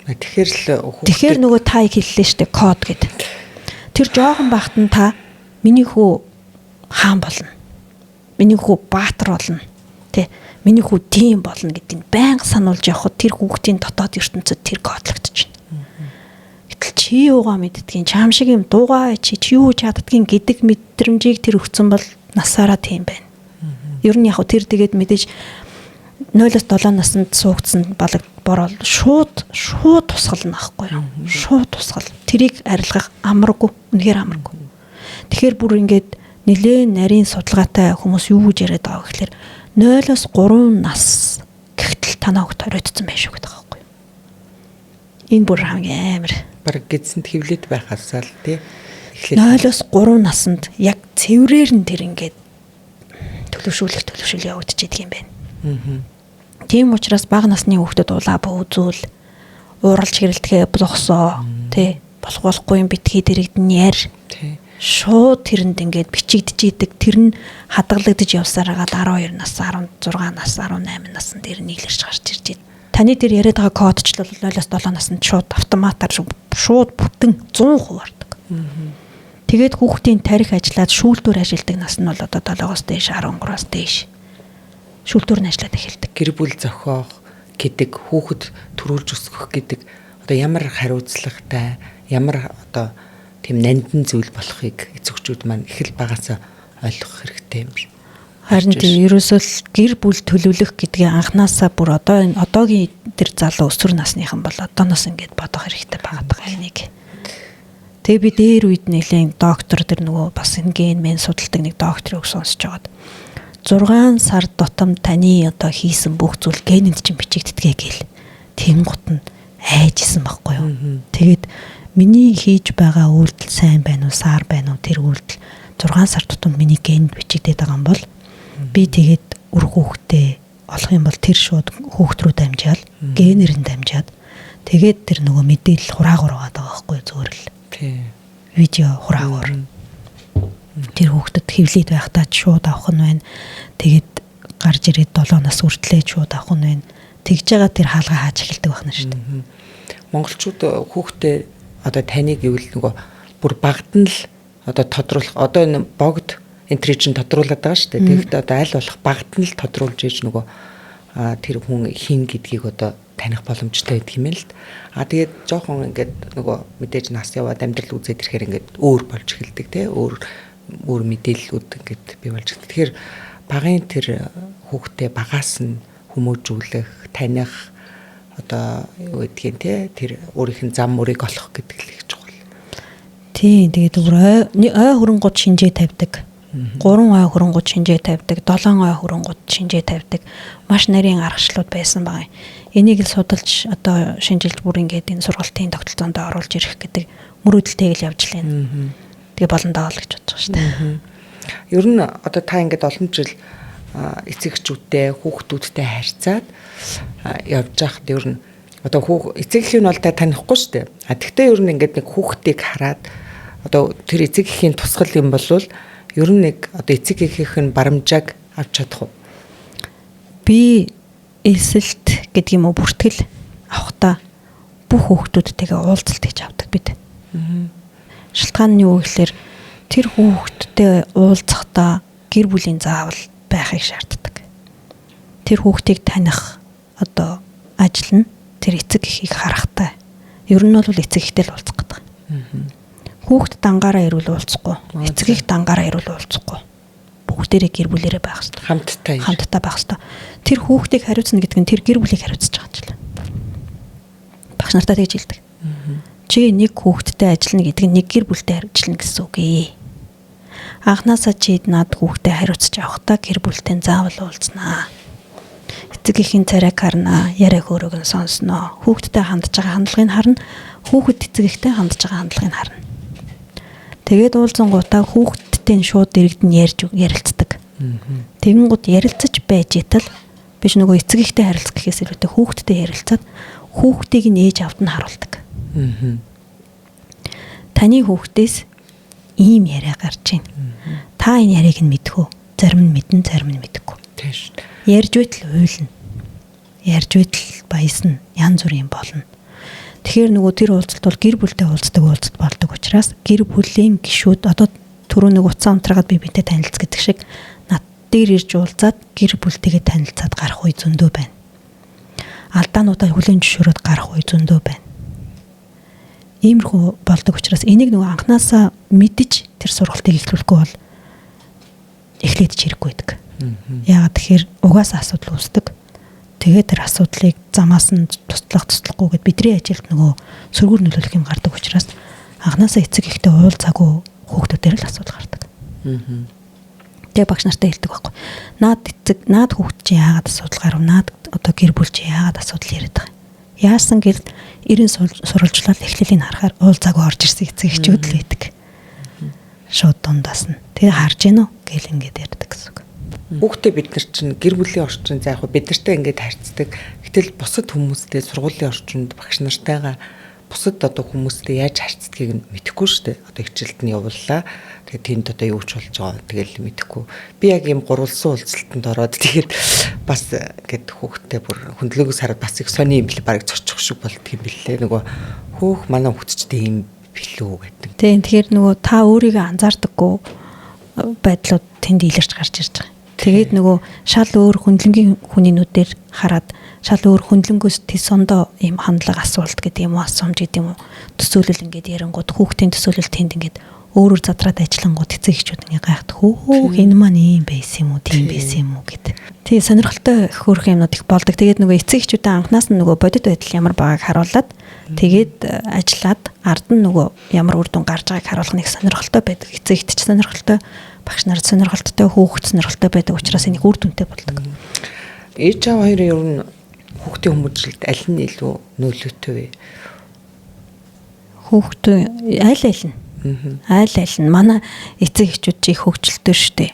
Тэгэхээр л Тэгэхээр нөгөө та их хэллээ штэ код гэд. Тэр жоохон бахт нь та миний хүү хаан болно. Миний хүү баатар болно. Тэ миний хүү тийм болно гэдгийг байнга сануулж явхад тэр хүүхдийн дотоод ертөнцид тэр кодлогдож байна. Гэтэл чи юугаа мэддгийн, чам шиг юм дуугаа чи юу чаддгийн гэдэг мэдрэмжийг тэр өгсөн бол насаараа тийм байна. Ер нь яг тэр тэгээд мэдээж 0-оос 7 наснд суугдсан балаг борол шууд тусгална аахгүй юу? Шууд тусгал. Тэрийг арилгах амаргүй, үнэхээр амаргүй. Тэгэхээр бүр ингээд нэлээд нарийн судалгаатай хүмүүс юу гэж яриад байгаа гэхэлэр 0-оос 3 нас гэхтэл танаа хөлт хориодсон байх шүү гэдэг байхгүй юу? Энэ бүр хамгийн амар. Бараг гидсэнд хөвлөд байхасаа л тий. Эхлээд 0-оос 3 наснд яг цэврээр нь тэр ингээд төлөвшүүлэх явагдчихэдэг юм байна. Тийм учраас бага насны хүүхдэд улаа бүүзүүл, ууралж хэрэлдэхээ зогсоо, тий, болох болохгүй юм битгий дэрэгдэн яар. Тий. Шууд тэрэнд ингээд бичигдэж идэг. Тэр нь хадгалагдаж явсараа 12 нас, 16 нас, 18 наснд тэр нь илэрч гарч ирж байна. Таны тэр яриад байгаа кодчлол 0-оос 7 наснд шууд автоматар шууд бүтэн 100% ордог. Тэгээд хүүхдийн тарих ажиллаад шүүлтүүр ажилладаг нас нь бол одоо 7-оос дээш, 13-аас дээш шүүлтүүр нь ажиллаад эхэлдэг. Гэр бүл зохиох гэдэг, хүүхэд төрүүлж өсгөх гэдэг одоо ямар хариуцлагатай, ямар одоо тийм нандин зүйл болохыг эцэгчүүд маань их л багасаа ойлгох хэрэгтэй юм шиг. Харин тийм ерөөсөө л гэр бүл төлөвлөх гэдгийг анханасаа бүр одоо энэ одоогийн тэр залуу өсвөр насныхан бол одооноос ингээд бодох хэрэгтэй байгаа даа энийг. Тэгээ би дээр үед нэлээд доктор тэр нөгөө бас энэ ген мэн судалдаг нэг докторыг сонсож байгаад 6 сар тутам таны одоо хийсэн бүх зүйл генэнд чинь бичигддэгэ гэл. Тэнгут нь айжсэн байхгүй юу. Тэгээд миний хийж байгаа үйлдэл сайн байна уу, саар байна уу, тэр үйлдэл 6 сар тутамд миний генд бичигдээд байгаа юм бол би тэгээд үр хүүхдээ олох юм бол тэр шууд хүүхд рүү дамжаал, генээр нь дамжаад тэгээд тэр нөгөө мэдээлэл хураагаар байгаа байхгүй зүгээр л. Тий. Видео хураагаар. Тэр хүүхдэд хэвлээд байхдаа ч шууд авах нь байна. Тэгээд гарч ирээд 7 нас хүртлээ шууд авах нь байна. Тэгж байгаа тэр хаалгаа хааж эхэлдэг байна шүү дээ. Монголчууд хүүхдээ одоо таны гэвэл нөгөө бүр багт нь л одоо тодруулах, одоо энэ богд энэ чинь тодруулаад байгаа шүү дээ. Тэгэхдээ одоо аль болох багт нь л тодруулж ээж нөгөө тэр хүн хин гэдгийг одоо таних боломжтой байдаг юм л д. А тэгээд жоохон ингээд нөгөө мэдээж нас яваад амьдрал үзээд ирэхээр ингээд өөр болж эхэлдэг те, өөр өөр мэдээллүүд ингээд бий болж эхэлдэг. Тэгэхээр багын тэр хүүхдээ багаас нь хүмүүжүүлэх, таних одоо юу гэдгийг те, тэр өөрийнх нь зам мөрийг олох гэдэг л их чухал. Тийм, тэгээд бүр ой хөрөнгүүд шинжээ тавьдаг. 3 ой хөрөнгүүд шинжээ тавьдаг, 7 ой хөрөнгүүд шинжээ тавьдаг. Маш нарийн аргачлалууд байсан байгаа. Энийг л судалж одоо шинжилж бүр ингээд энэ сургалтын тогтолцоонд оруулж ирэх гэдэг мөрөөдөлтэйг л явж лээ. Тэгээ болон доо л гэж бодож байгаа шүү дээ. Ер нь одоо та ингээд олон жил эцэг эхчүүдтэй, хүүхдүүдтэй харьцаад явж байхад ер нь одоо эцэг эхийн нь бол та танихгүй шүү дээ. А тэгтээ ер нь ингээд нэг хүүхдийг хараад одоо тэр эцэг эхийн тусгал юм болвол ер нь нэг одоо эцэг эхийнх нь барамжааг авч чадах уу? Би элсэлт гэдэг юм уу, бүртгэл авахдаа бүх хүүхдүүдтэйгээ уулзалт хийж авдаг бид. Шалтгаан нь юу гэхээр тэр хүүхдтэй уулзахдаа гэр бүлийн заавал байхыг шаарддаг. Тэр хүүхдийг таних одоо ажил нь тэр эцэг эхийг харахтай. Ер нь бол эцэг эхтэй л уулзах гэдэг. Хүүхд дангаараа ирүүл уулзахгүй, эцэг их дангаараа ирүүл уулзахгүй. Бүгдээрээ гэр бүлээрээ байх хэрэгтэй. Хамттай. Хамттай байх хэрэгтэй. Тэр хүүхдийг хариуцна гэдэг нь тэр гэр бүлийг хариуцж байгаа юм чинь. Багш нартаа тэгж хэлдэг. Чи нэг хүүхдтэй ажиллана гэдэг нь нэг гэр бүлтэй ажиллана гэсэн үг ээ. Анхнаасаа чи над хүүхдээ хариуцж авахдаа гэр бүлтэй заавал уулзнаа. Эцэг эхийн царайг харнаа, яриа хөөрөөг нь сонсноо. Хүүхдтэй хандж байгаа хандлагыг харна, хүүхэд эцэг эхтэй хандж байгаа хандлагыг харна. Тэгээд уулзангуудаа хүүхдтэй шууд дэрэгдэн ярьж ярилцдаг. Тэгэнгүүт ярилцаж байж итал биш нөгөө эцэг эхтэй харилцах гэхээс илүүтэй хүүхдтэй ярилцаад хүүхдийг нь ээж авд нь харуулдаг. Таны хүүхдээс ийм яриа гарч байна. Та энэ яриаг нь мэдэх үү? Зарим нь мэднэ, зарим нь мэдэхгүй. Тийм шүү дээ. Ярьж байтал уйлна. Ярьж байтал баясна. Янз бүрийн болно. Тэгэхээр нөгөө тэр уулзалт бол гэр бүлтэй уулздаг уулзалт болдог учраас гэр бүлийн гишүүд одоо түрүү нэг утсаа унтраагаад би бинтэй танилц гэдэг шиг над дээр ирж уулзаад гэр бүлтэйгээ танилцаад гарах үе зөндөө байна. Алдаануудаа хүлээн зөвшөөрөөд гарах үе зөндөө байна. Иймэрхүү болдог учраас энийг нөгөө анханасаа мэдэж тэр сургалтыг эхлүүлэхгүй бол эхлээд ч хэрэггүй байдаг. Яагаад тэгэхээр угаасаа асуудал үүсдэг. Тэгээд тэр асуудлыг замаас нь туслах туслахгүй гэд бидний ажилд нөгөө сөргөөр нөлөөлөх юм гардаг учраас анханасаа эцэг эхтэй уулзаагүй хүүхдүүдээр л асуудал гардаг. Тэгээ багш нартай хэлдэг байхгүй. Наад эцэг, наад хүүхд чи яагаад асуудал гарав? Наад одоо гэр бүл чи яагаад асуудал яриад байгаа юм? Яасан гэл эрен сурвалжлал эхлэлийг харахаар уулзаагүй орж ирсэн эцэг эхчүүд л байдаг. Шууд дундаас нь. Тэгээ харж гин үү гэл ингээд ярьдаг гэсэн үг. Хүүхдээ бид нар чинь гэр бүлийн орчин за яг бид нартай ингээд харьцдаг. Гэтэл бусад хүмүүстэй сургуулийн орчинд багш нартайгаа бусад одоо хүмүүстэй яаж харьцдгийг нь мэдэхгүй шүү дээ. Одоо хичээлд нь явууллаа. Тэгээд тэнд одоо юу ч болж байгаа тэгэл мэдэхгүй. Би яг ийм гурвалсан уулзалтанд ороод тэгээд бас ингээд хүүхдтэй бүр хөндлөнгөөс хараад бас их сони юм бэл бараг цочих шиг болдго юм бэлээ. Нөгөө хөөх манай хүүхдчтэй юм билүү гэдэг. Тийм, тэгэхээр нөгөө та өөрийгөө анзаардаггүй байдлууд тэнд илэрч гарч ирж байгаа. Тэгээд нөгөө шал өөр хөндлөнгийн хүний нүдээр хараад шал өөр хөндлөнгөөс тэс ондоо ийм хандлага асуулт гэдэг юм уу, асуумж гэдэг юм уу, төсөөлөл ингээд ярингууд хүүхдийн төсөөлөл тэнд ингээд өөрөөр задраад ажиллангууд эцэг эхчүүд ингээд гайхаад хөөх энэ маань ийм байсан юм уу, тийм байсан юм уу гэд. Тэгээ сонирхолтой хөөрхөн юмнууд их болдог. Тэгээд нөгөө эцэг эхчүүдээ анханаас нь нөгөө бодит байдал ямар байгааг харуулад тэгээд ажиллаад ард нь нөгөө ямар үр дүн гарч байгааг харуулах нэг сонирхолтой байдаг. Эцэг эхт ч сонирхолтой, Багш нар сонирхолтой, хүүхэд сонирхолтой байдаг учраас энийг үр дүнтэй болдог. Ээж аав хоёрын ер нь хүүхдийн хүмүүжлэлд аль нь илүү нөлөөтэй вэ? Хүүхд аль аль нь. Аль аль нь. Манай эцэг эхчүүд чи их хөгжилтэй шүү дээ.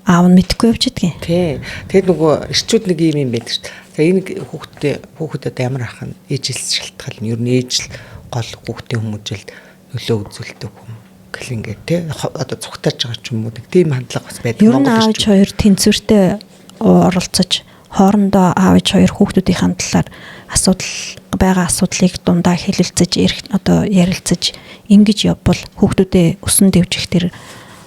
Аав нь мэдэхгүй явж идэгин. Тий. Тэгээд нөгөө эрчүүд нэг юм юм байдаг шүү дээ. За энэ хүүхдээ хүүхэд одоо ямар ах нь ээжээс шалтгаална. Ер нь ээж л гол хүүхдийн хүмүүжилд нөлөө үзүүлдэг юм гэл ингээд тий одоо цугтааж байгаа ч юм уу нэг тийм хандлага бас байдаг. Ер нь аав ээж хоёр тэнцвэртэй оролцож хоорондоо аав ээж хоёр хүүхдүүдийн талаар асуудал байгаа асуудлыг дундаа хэлэлцэж одоо ярилцаж ингэж явбал хүүхдүүдээ өсөн дэвжих тэр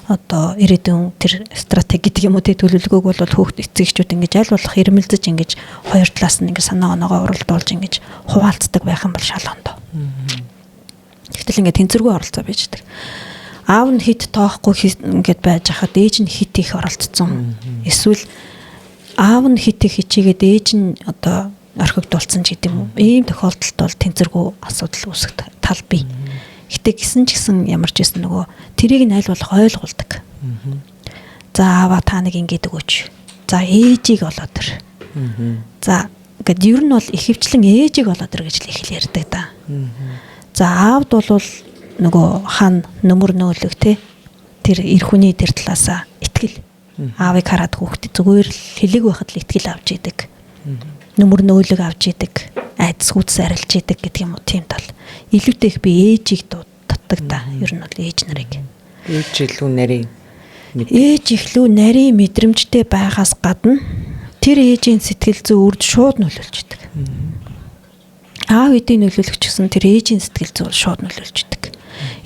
одоо ирээдүйн тэр стратеги гэдэг юм уу тий төлөвлөгөөг бол хүүхд эцэг эхчүүд ингэж аль болох ирмэлзэж ингэж хоёр талаас нь ингэж санаа оноогоо уралдуулж ингэж хуваалцдаг байх юм бол шал ондоо. Тэгтэл ингээд тэнцвэргүй оролцоо байж байдаг. Аав нь хит тоохгүй ингээд байж хахад ээж нь хит их оролцсон. Эсвэл аав нь хит их хичээгээд ээж нь одоо орхигдуулсан ч гэдэм үү. Ийм тохиолдолд бол тэнцвэргүй асуудал үүсэх тал бий. Гэтэ гисэн ч гэсэн ямар ч байсан нөгөө тэрийг нь аль болох ойлгуулдаг. За аава та нэг ингэж өгөөч. За ээжийг олоод ир. За ингээд ер нь бол ихэвчлэн ээжийг олоод ир гэж л их л ярьдаг да. За аавд бол нөгөө хан нөмөр нөөлөг те тэр эр хүний тэр талаасаа итгэл. Аавыг хараад хүүхдээ зүгээр л хэлэг байхад л итгэл авч идэг. Нөмөр нөөлөг авч идэг. Айдас гүйтс арилж идэг гэдэг юм уу тийм тал. Илүүтэй их би ээжийг дууддаг да. Ер нь бол ээж нарыг. Ээж илүү нарийн ээж ихлүү нарийн мэдрэмжтэй байхаас гадна тэр ээжийн сэтгэл зүй үрд шууд нөлөөлж идэг. Аав эдийн нөлөөлөх ч гэсэн тэр ээжийн сэтгэл зүй шууд нөлөөлж идэг.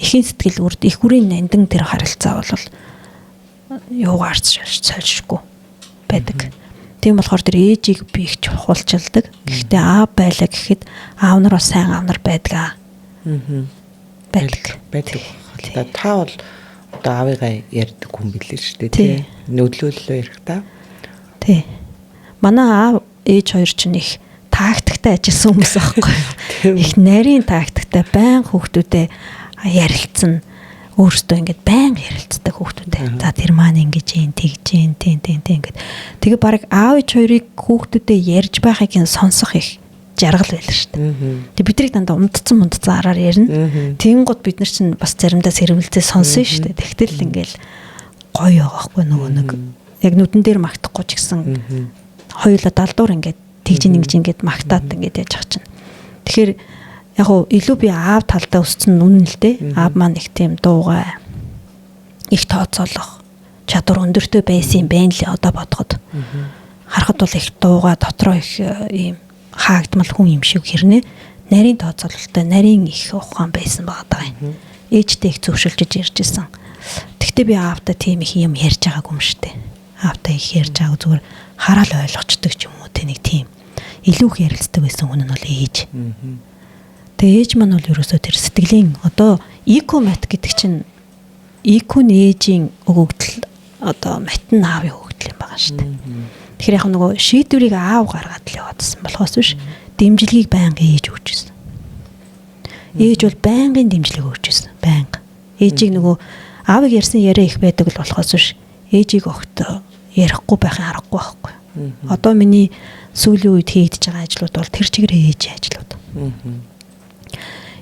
Эхийн сэтгэл үрд их бүрийн нандин тэр харилцаа бол юугаар ч сольшгүй байдаг. Тийм болохоор тэр ээжийг би их чухалчилдаг. Гэхдээ аав байлаа гэхэд аав нар бас сайн аав нар байдаг аа. Байдаг. Байдаг. Та бол одоо аавыгаа ярьдаг хүн билээ шүү дээ тий. Нөлөөллөө ярих та. Тий. Манай аав ээж хоёр чинь их тактиктай ажилласан хүмүүс аахгүй. Их нарийн тактиктай байн хүүхдүүдэд ярилцсан өөртөө ингээд байнга ярилцдаг хүүхдүүдээ. За тэр маань ингэж юм тэгж юм тийм тийм тийм ингээд. Тэгээ баг аав ээж хоёрыг хүүхдүүдээ ярьж байхыг нь сонсох их жаргал байлаа шүү дээ. Тэгээ биднийг дандаа умдцсан мундцсан араар ярина. Тэнгууд бид нар чинь бас заримдаа сэрвэлзээ сонсон шүү дээ. Тэгтэл ингээл гоё байгаа хгүй нөгөө нэг яг нүдэн дээр магтахгүй ч гэсэн хоёулаа далдуур ингээд тэгж ингэж ингээд магтаад ингээд яаж ах чинь. Тэгэхээр яг уу илүү би аав талдаа өссөн нь үнэн л дээ. Аав маань их тийм дуугай, их тооцоолох чадвар өндөртэй байсан юм байна лээ одоо бодоход. Харахад бол их дуугай, дотроо их ийм хаагдмал хүн юм шиг хэрнээ нарийн тооцоололтой, нарийн их ухаан байсан байгаа даа. Ээжтэй их зөвшөлжиж ярьж исэн. Тэгтээ би аавтай тийм их юм ярьж байгаагүй юм штэ. Аавтай их ярьж байгааг зүгээр хараал ойлгочдөг ч юм уу тэ нэг тийм илүү их ярилцдаг байсан хүн нь бол ээж. Тэгээ ээж маань бол ерөөсөө тэр сэтгэлийн одоо IQ мат гэдэг чинь IQ нь ээжийн өгөгдөл одоо мат нь аавын өгөгдөл юм байгаа шүү дээ. Тэгэхээр яг нөгөө шийдвэрийг аав гаргаад л яваадсан болохоос биш дэмжлэгийг байнга ээж өгч ирсэн. Ээж бол байнгын дэмжлэг өгч ирсэн. Байнга. Ээжийг нөгөө аавыг ярьсан яриа их байдаг л болохоос биш ээжийг огт ярихгүй байхын аргагүй байхгүй. Одоо миний сүүлийн үед хийгдэж байгаа ажлууд бол тэр чигээр ээжийн ажлууд.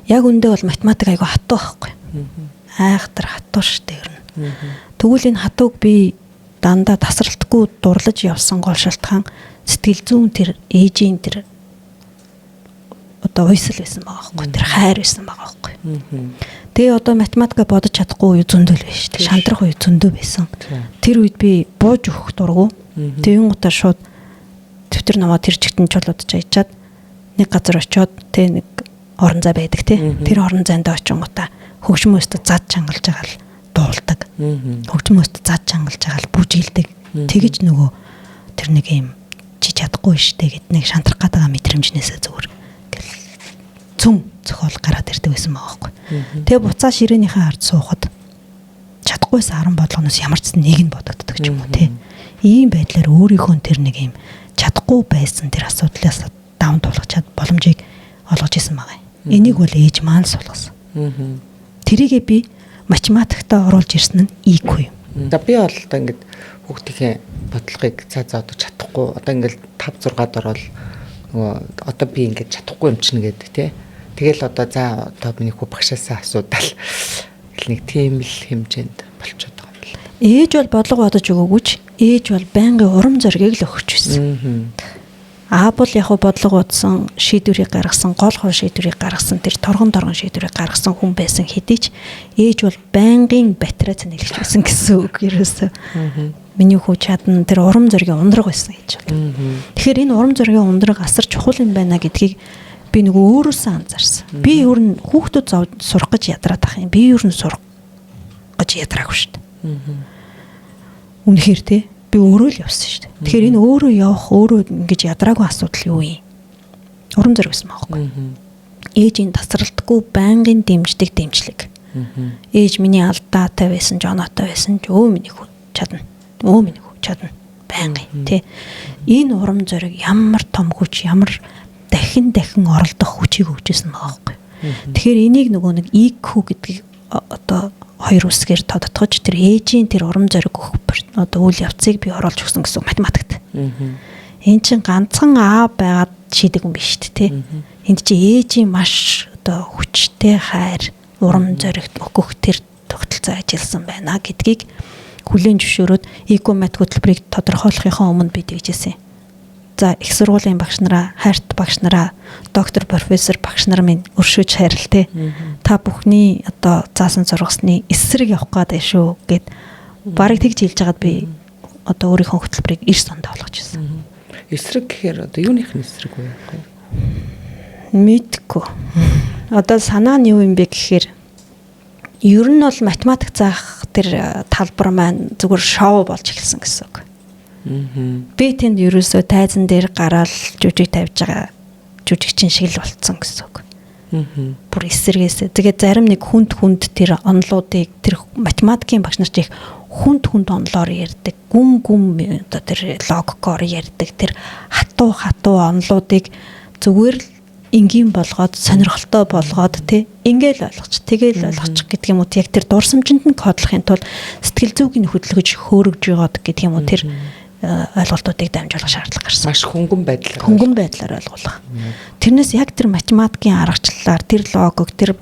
Яг үндэ бол математик айгүй хатуу байхгүй. Айхтар хатуу штэ ер нь. Тэгвэл энэ хатууг би дандаа тасралтгүй дурлаж явсан гол шалтгаан сэтгэл зүйн тэр ээжийн тэр одоо уйсал байсан байгаа байхгүй. Тэр хайр байсан байгаа байхгүй. Тэгээ одоо математика бодож чадахгүй үе зөндөл байж штэ. Шантрах үе зөндөө байсан. Тэр үед би бууж өгөх дургу. Тэгэн гутаа шууд дэвтэр наваа тэр чигтэн чулуудаж аячаад нэг газар очиод тэ нэг орон зай байдаг тий. Тэр орон зайд очингуудаа хөгжмөөстө зад чангалж байгаа л дуулдаг. Хөгжмөөстө зад чангалж байгаа л бүжиглдэг. Тэгэж нөгөө тэр нэг юм чи чадахгүй штэ гэд нэг шантрах гээд байгаа мэдрэмжнээсээ зүгээр гэл цөм зохиол гараад ирдэг байсан байгаа байхгүй. Тэгээ буцаа ширээнийхээ ард суухад чадахгүйсэн 10 бодлогоноос ямар ч нэг нь бодогддог ч юм уу тий. Ийм байдлаар өөрийнхөө тэр нэг юм чадахгүй байсан тэр асуудлаас даван туулах чад боломжийг олгож исэн байгаа юм. Энийг бол ээж маань суулгасан. Тэрийгээ би математиктаа оруулж ирсэн нь IQ юм. За би бол одоо ингээд хүүхдийнхээ бодлогыг цаа одоо чадахгүй одоо ингээд 5 6-ад ороод нөгөө одоо би ингээд чадахгүй юм чинь гэдэг тий. Тэгэл одоо за одоо миний хүү багшаасаа асуудал гэл нэг тийм л хэмжээнд болчиход байгаа юм л. Ээж бол бодлого бодож өгөөгүй ч ээж бол байнгын урам зоригийг л өгч байсан. Аа бол яг бодлого бодсон, шийдвэрийг гаргасан, гол хоо шийдвэрийг гаргасан, тэр торгон шийдвэрийг гаргасан хүн байсан хэдий ч ээж бол байнгын батарей цэнэглэж байсан гэсэн үг ерөөсөө. Миний хүү чадна, тэр урам зоригийн ундраг байсан гэж байна. Тэгэхээр энэ урам зоригийн ундраг асар чухал юм байна гэдгийг би нөгөө өөрөөсөө анзаарсан. Би ер нь хүүхдүүд сурах гэж ядраад ах юм. Би ер нь сурах гэж ядраагүй шүү дээ. Үнэхээр те би өөрөө л явсан шүү дээ. Тэгэхээр энэ өөрөө явах, өөрөө ингэж ядраагүй асуудал юу юм? Урам зориг байсан байхгүй. Ээжийн тасралтгүй байнгын дэмждэг дэмжлэг. Ээж миний алдаатай байсан, жоноотой байсан ч өө миний хүү чадна. Өө миний хүү чадна. Байнгын тий. Энэ урам зориг ямар том хүч, ямар дахин оролдох хүчийг өгч ирсэн байгаа байхгүй. Тэгэхээр энийг нөгөө нэг IQ гэдгийг одоо хоёр үсгээр тодотгож тэр ээжийн тэр урам зориг өгөх одоо үйл явцыг би оруулж өгсөн гэсэн математикт. Энд чинь ганцхан А байгаад шийдэг юм биш үү те. Энд чинь ээжийн маш одоо хүчтэй хайр, урам зоригт өгөх тэр тогтолцоо ажилласан байна гэдгийг хүлээн зөвшөөрөөд IQ мат хөтөлбөрийг тодорхойлохынхаа өмнө би тэгжсэн. За их сургуулийн багш нараа, хайрт багш нараа, доктор, профессор багш нар минь өршөөж хайрл те. Та бүхний одоо заасан сургасны эсрэг явах гээд байна шүү гэд бараг тэгж хэлж хагаад би одоо өөрийнхөө хөтөлбөрийг 90 онд олгож ирсэн. Эсрэг гэхээр одоо юуных нь эсрэг вэ? Мэдгүй. Одоо санаа нь юу юм бэ гэхээр ер нь бол математик заах тэр талбар маань зүгээр шоу болж эхэлсэн гэсэн үг. Би тэнд ерөөсөө тайзан дээр гараал жүжиг тавьж байгаа жүжигчин шиг л болцсон гэсэн үг. Бүр эсэргээсээ. Тэгээд зарим нэг хүнд тэр онлоодыг тэр математикийн багш нар ч их хүнд онлоор ярьдаг. Гүн одоо тэр логикоор ярьдаг. Тэр хатуу онлоодыг зүгээр л энгийн болгоод сонирхолтой болгоод тий ингээл ойлгоч тэгэл ойлгочих гэдэг юм уу, яг тэр дурсамжинд нь кодлохын тулд сэтгэл зүг нь хөдөлгөж хөөргөж яваад гэдэг юм уу, тэр ойлголтуудыг дамжуулах шаардлага гарсан. Маш хөнгөн байдлаар ойлгуулах. Тэрнээс яг тэр математикийн аргачлалаар тэр логик тэр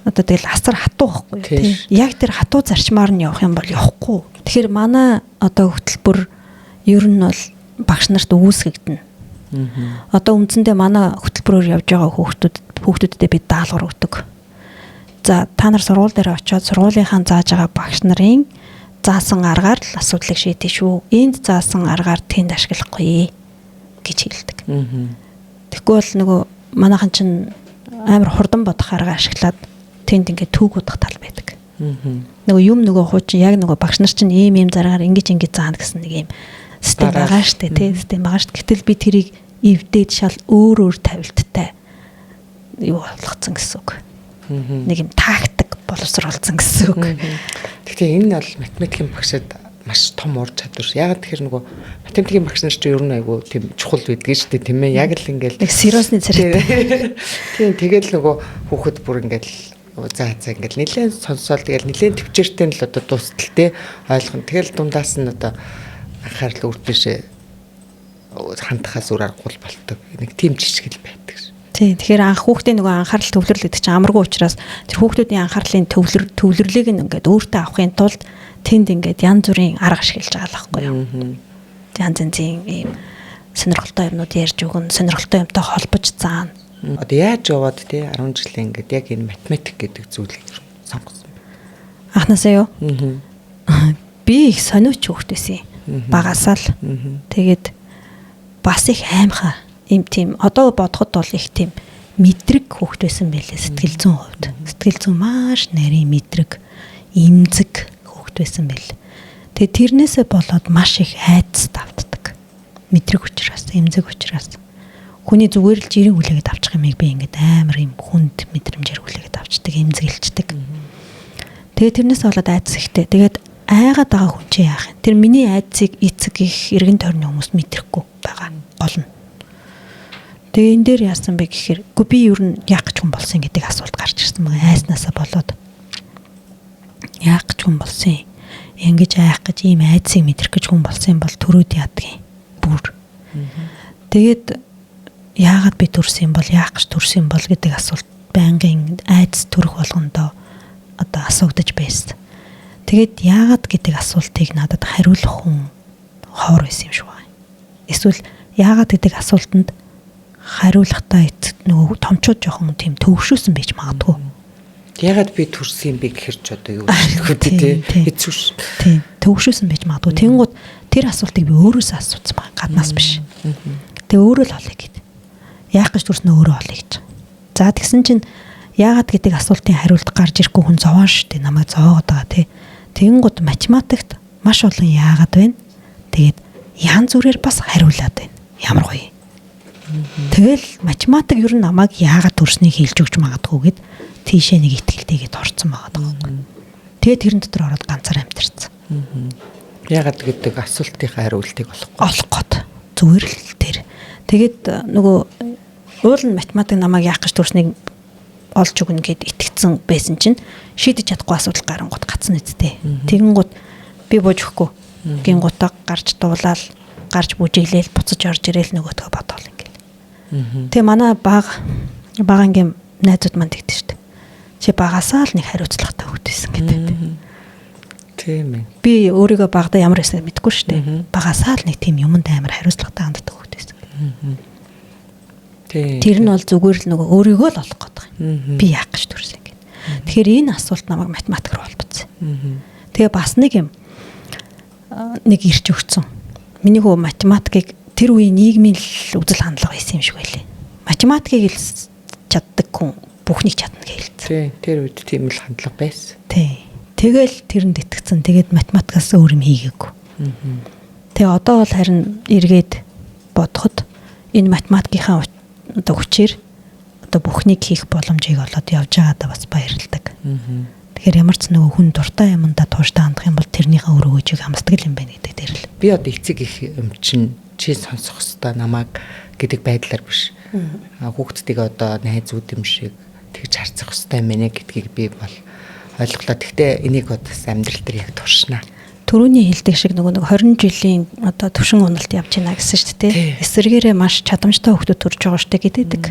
одоо тэгэл асар хатуу байхгүй юу тий. Яг тэр хатуу зарчмаар нь явах юм бол явахгүй. Тэгэхээр манай одоо хөтөлбөр ер нь бол багш нарт үүсгэгдэнэ. Одоо үндсэндээ манай хөтөлбөрөөр явж байгаа хүүхдүүддээ би даалгавар өгдөг. За та нар сургууль дээр очиод сургуулийнхаа зааж байгаа багш нарын заасан аргаар л асуудлыг шийдэх шүү. Энд заасан аргаар тэнд ашиглахгүй гэж хэлдэг. Тэгэхгүй бол нөгөө манайхан чинь амар хурдан бодох арга ашиглаад тэнд ингээд түүг удах тал байдаг. Нөгөө юм нөгөө хуучин яг нөгөө багш нар чинь ийм заргаар ингэж заана гэсэн нэг ийм систем байгаа штэ тий, систем байгаа штэ. Гэтэл би тэрийг эвдээд шал өөр тавилттай юу болгоцсон гэсэн үг. Нэг юм тактик боловсруулсан гэсэн үг. Гэхдээ энэ бол математикийн багшид маш том ур чадвар. Яг тэгэхээр нөгөө математикийн багш нар чинь ер нь айгүй тийм чухал байдаг шүү дээ, тийм ээ. Яг л ингээл нэг сериосны царайтай. Тийм, тэгэл нөгөө хүүхэд бүр ингээл за ингээл нэлээд сонсоол тэгэл нэлээд төвчээртэй л одоо дуустал те ойлгоно. Тэгэл дундаас нь одоо анхаарал үр дэшээ хандхаас өөр аргагүй болдог. Нэг тийм жишг л байдаг. Тийм, тэгэхээр анх хүүхдийн нөгөө анхаарал төвлөрөл гэдэг чинь амаргүй учраас тэр хүүхдүүдийн анхаарлын төвлөрлийг нь ингээд өөртөө авахын тулд тэнд ингээд янз бүрийн арга ашиглаж байгаа л байхгүй юу. Янз янзын ийм сонирхолтой юмнууд ярьж өгнө, сонирхолтой юмтай холбож заана. Одоо яаж яваад те 10 жилийн ингээд яг энэ математик гэдэг зүйлийг сонгосон бэ? Анхнаасаа юу? Би их сониуч хүүхэд байсан. Багасаа л. Тэгээд бас их аймхаа им тийм одоо бодоход бол их тийм мэдрэг хүүхэд байсан байлээ сэтгэл зүйн хувьд. Сэтгэл зүйн маш нарийн мэдрэг, эмзэг хүүхэд байсан байл. Тэгээд тэрнээсээ болоод маш их айдас давтдаг. Мэдрэг учраас, эмзэг учраас. Хүний зүгээр л жирийн хүлээгээд авчих юмыг би ингээд амар юм хүнд мэдрэмжээр хүлээгээд авчдаг, эмзэгэлждэг. Тэгээд тэрнээсээ болоод айдас ихтэй. Тэгээд айгаад байгаа хүн чинь яах юм? Тэр миний айдсыг эцэг их эргэн тойрны хүмүүс мэдрэхгүй байгаа гол нь. Тэгээ энэ дээр яасан бэ гэхээр үгүй би ер нь яах гэж хүн болсон гэдэг асуулт гарч ирсэн байгаа. Айснаасаа болоод яах гэж хүн болсон юм. Ингэж айх гэж, ийм айдсыг мэдрэх гэж хүн болсон юм бол төрөөд яадгийн бүр. Тэгээд яагаад би төрсөн юм бол, яах гэж төрсөн юм бол гэдэг асуулт байнгын айдас төрөх болгондоо одоо асуудаж байсан. Тэгээд яагаад гэдэг асуултыг надад хариулах хүн ховор байсан юм шиг байна. Эсвэл яагаад гэдэг асуултанд хариулахдаа нөгөө томчууд жоохон тийм төвшөөсөн байж магадгүй. Яагаад би төрсөн юм бэ гэхэр ч одоо юу хэлэх вэ те, хэцүү ш. Тийм, төвшөөсөн байж магадгүй. Тэнгууд тэр асуултыг би өөрөөсөө асуусан байгаа, гаднаас биш. Тэгээ өөрөө л олъё гэд. Яах гэж төрснөө өөрөө олъё гэж. За, тэгсэн чинь яагаад гэдэг асуултын хариулт гарч ирэхгүй хүн зовоон шүү дээ. Намайг зовоогод байгаа тий. Тэгэнгүүт математикт маш олон яагаад байна. Тэгээд янз бүрээр бас хариулаад байна. Ямар гоё. Тэгэл математик ер нь намайг яагаад төрснийг хэлж өгч магадгүй гэд тийшээ нэг итгэлтэйгээд орцсон байгаа даа. Тэгээд тэрэн дотор ороод ганцаар амьдэрсэн. Яагаад гэдэг асуултынхаа хариултыг олохгүй. Олох гээд. Зүгээр л тэр. Тэгээд нөгөө уул нь математик намайг яах гэж төрснийг олж өгнө гэд итгэцэн байсан чинь шийдэж чадахгүй асуудал гарангууд гацсан үсттэй. Тэгэнгүүт би бууж өгөхгүй. Гингуудаа гарч дуулаад, гарч бүжиглээл, буцаж орж ирээл, нөгөөдгөө бодоол ингээл. Тэгээ манай баг бага ангийн найзууд манд тэгдэж штэ. Чи багасаа л нэг хариуцлагатай хүүхэд байсан гэдэг. Тийм ээ. Би өөрийгөө багада ямар байсныг мэдэхгүй штэ. Багасаа л нэг тийм юмд амар хариуцлагатай ханддаг хүүхэд байсан. Тийм. Тэр нь бол зүгээр л нөгөө өөрийгөө л олох гээд байгаа юм. Би яах гэж төрсөн гэдэг. Тэгэхээр энэ асуулт намайг математик руу холбогдсон. Тэгээ бас нэг юм нэг ирж өгцөн. Миний хөө математикийг тэр үеийн нийгмийн л үзэл хандлага байсан юм шиг байлээ. Математикийг л чаддаг хүн бүхнийг чадна гэж хэлсэн. Тийм, тэр үед тийм л хандлага байсан. Тийм. Тэгэл тэрэнд итгэцэн. Тэгээд математикаас өөр юм хийгээгүй. Тэгээ одоо бол харин эргээд бодоход энэ математикийнхаа одоо хүчээр одоо бүхнийг хийх боломжийг олоод явж байгаадаа бас баярладаг. Тэгэхээр ямар ч нөгөө хүн дуртай юмдаа тууштай хандах юм бол тэрнийхээ үр өгөөжийг амсдаг юм байна гэдэг дээр л. Би одоо эцэг их юм чинь чи сонсох хэвээр намайг гэдэг байдлаар биш. Хүүхдүүдийг одоо найзууд юм шиг тэгж харцах хэвээр юм байна гэдгийг би бол ойлголоо. Гэхдээ энийг бас амьдрал дээр яг туршнаа. Төрөүний хэлдэг шиг нөгөө нэг 20 жилийн одоо төвшин уналт явж байна гэсэн шүү дээ. Эсвэргээрээ маш чадамжтай хүүхдүүд төрж байгаа шүү дээ гэдэг.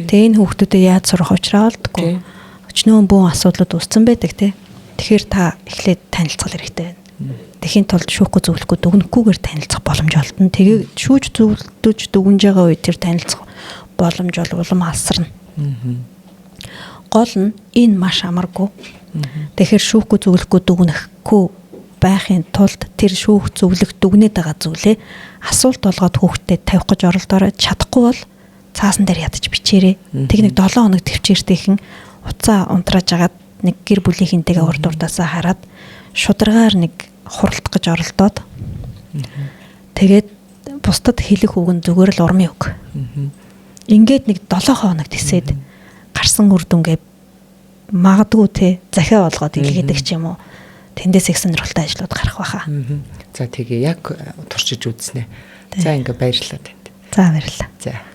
Тэгээ энэ хүүхдүүдэд яаж сурах учраа олдгүй. Өчнөөн бүүн асуудлууд үүссэн байдаг тий. Тэгэхээр та эхлээд танилцах хэрэгтэй байна. Тэхийн тулд шүүхгүй, зөвлөхгүй, дүгнэхгүйгээр танилцах боломж олдно. Тэгээ шүүж, зөвлөдөж, дүгнж байгаа үед тэр танилцах боломж бол улам алсарна. Гол нь энэ маш амаргүй. Тэгэхээр шүүхгүй, зөвлөхгүй, дүгнэхгүй байхын тулд тэр шүүх, зөвлөх, дүгнээд байгаа зүйлээ асуулт болгоод хүүхдэд тавих гэж оролдоорой. Чадахгүй бол цаасан дээр ядаж бичээрэй. Тэг нэг 7 хоног төвчээртэйхэн уцаа унтрааж агаад нэг гэр бүлийнхэнтэйгээ урд урдаасаа хараад шударгаар нэг хуралдах гэж оролдоод тэгээд бусдад хэлэх үг нь зүгээр л урмын үг. Ингээд нэг 7 хоног тэсээд гарсан үр дүнгээ магадгүй те захиа болгоод илгээдэг ч юм уу. Тэндээс их сонирхолтой ажлууд гарах байхаа. За, тэгээ яг туршиж үзнэ. За, ингээ баярлалаа танд. За, баярлалаа. За.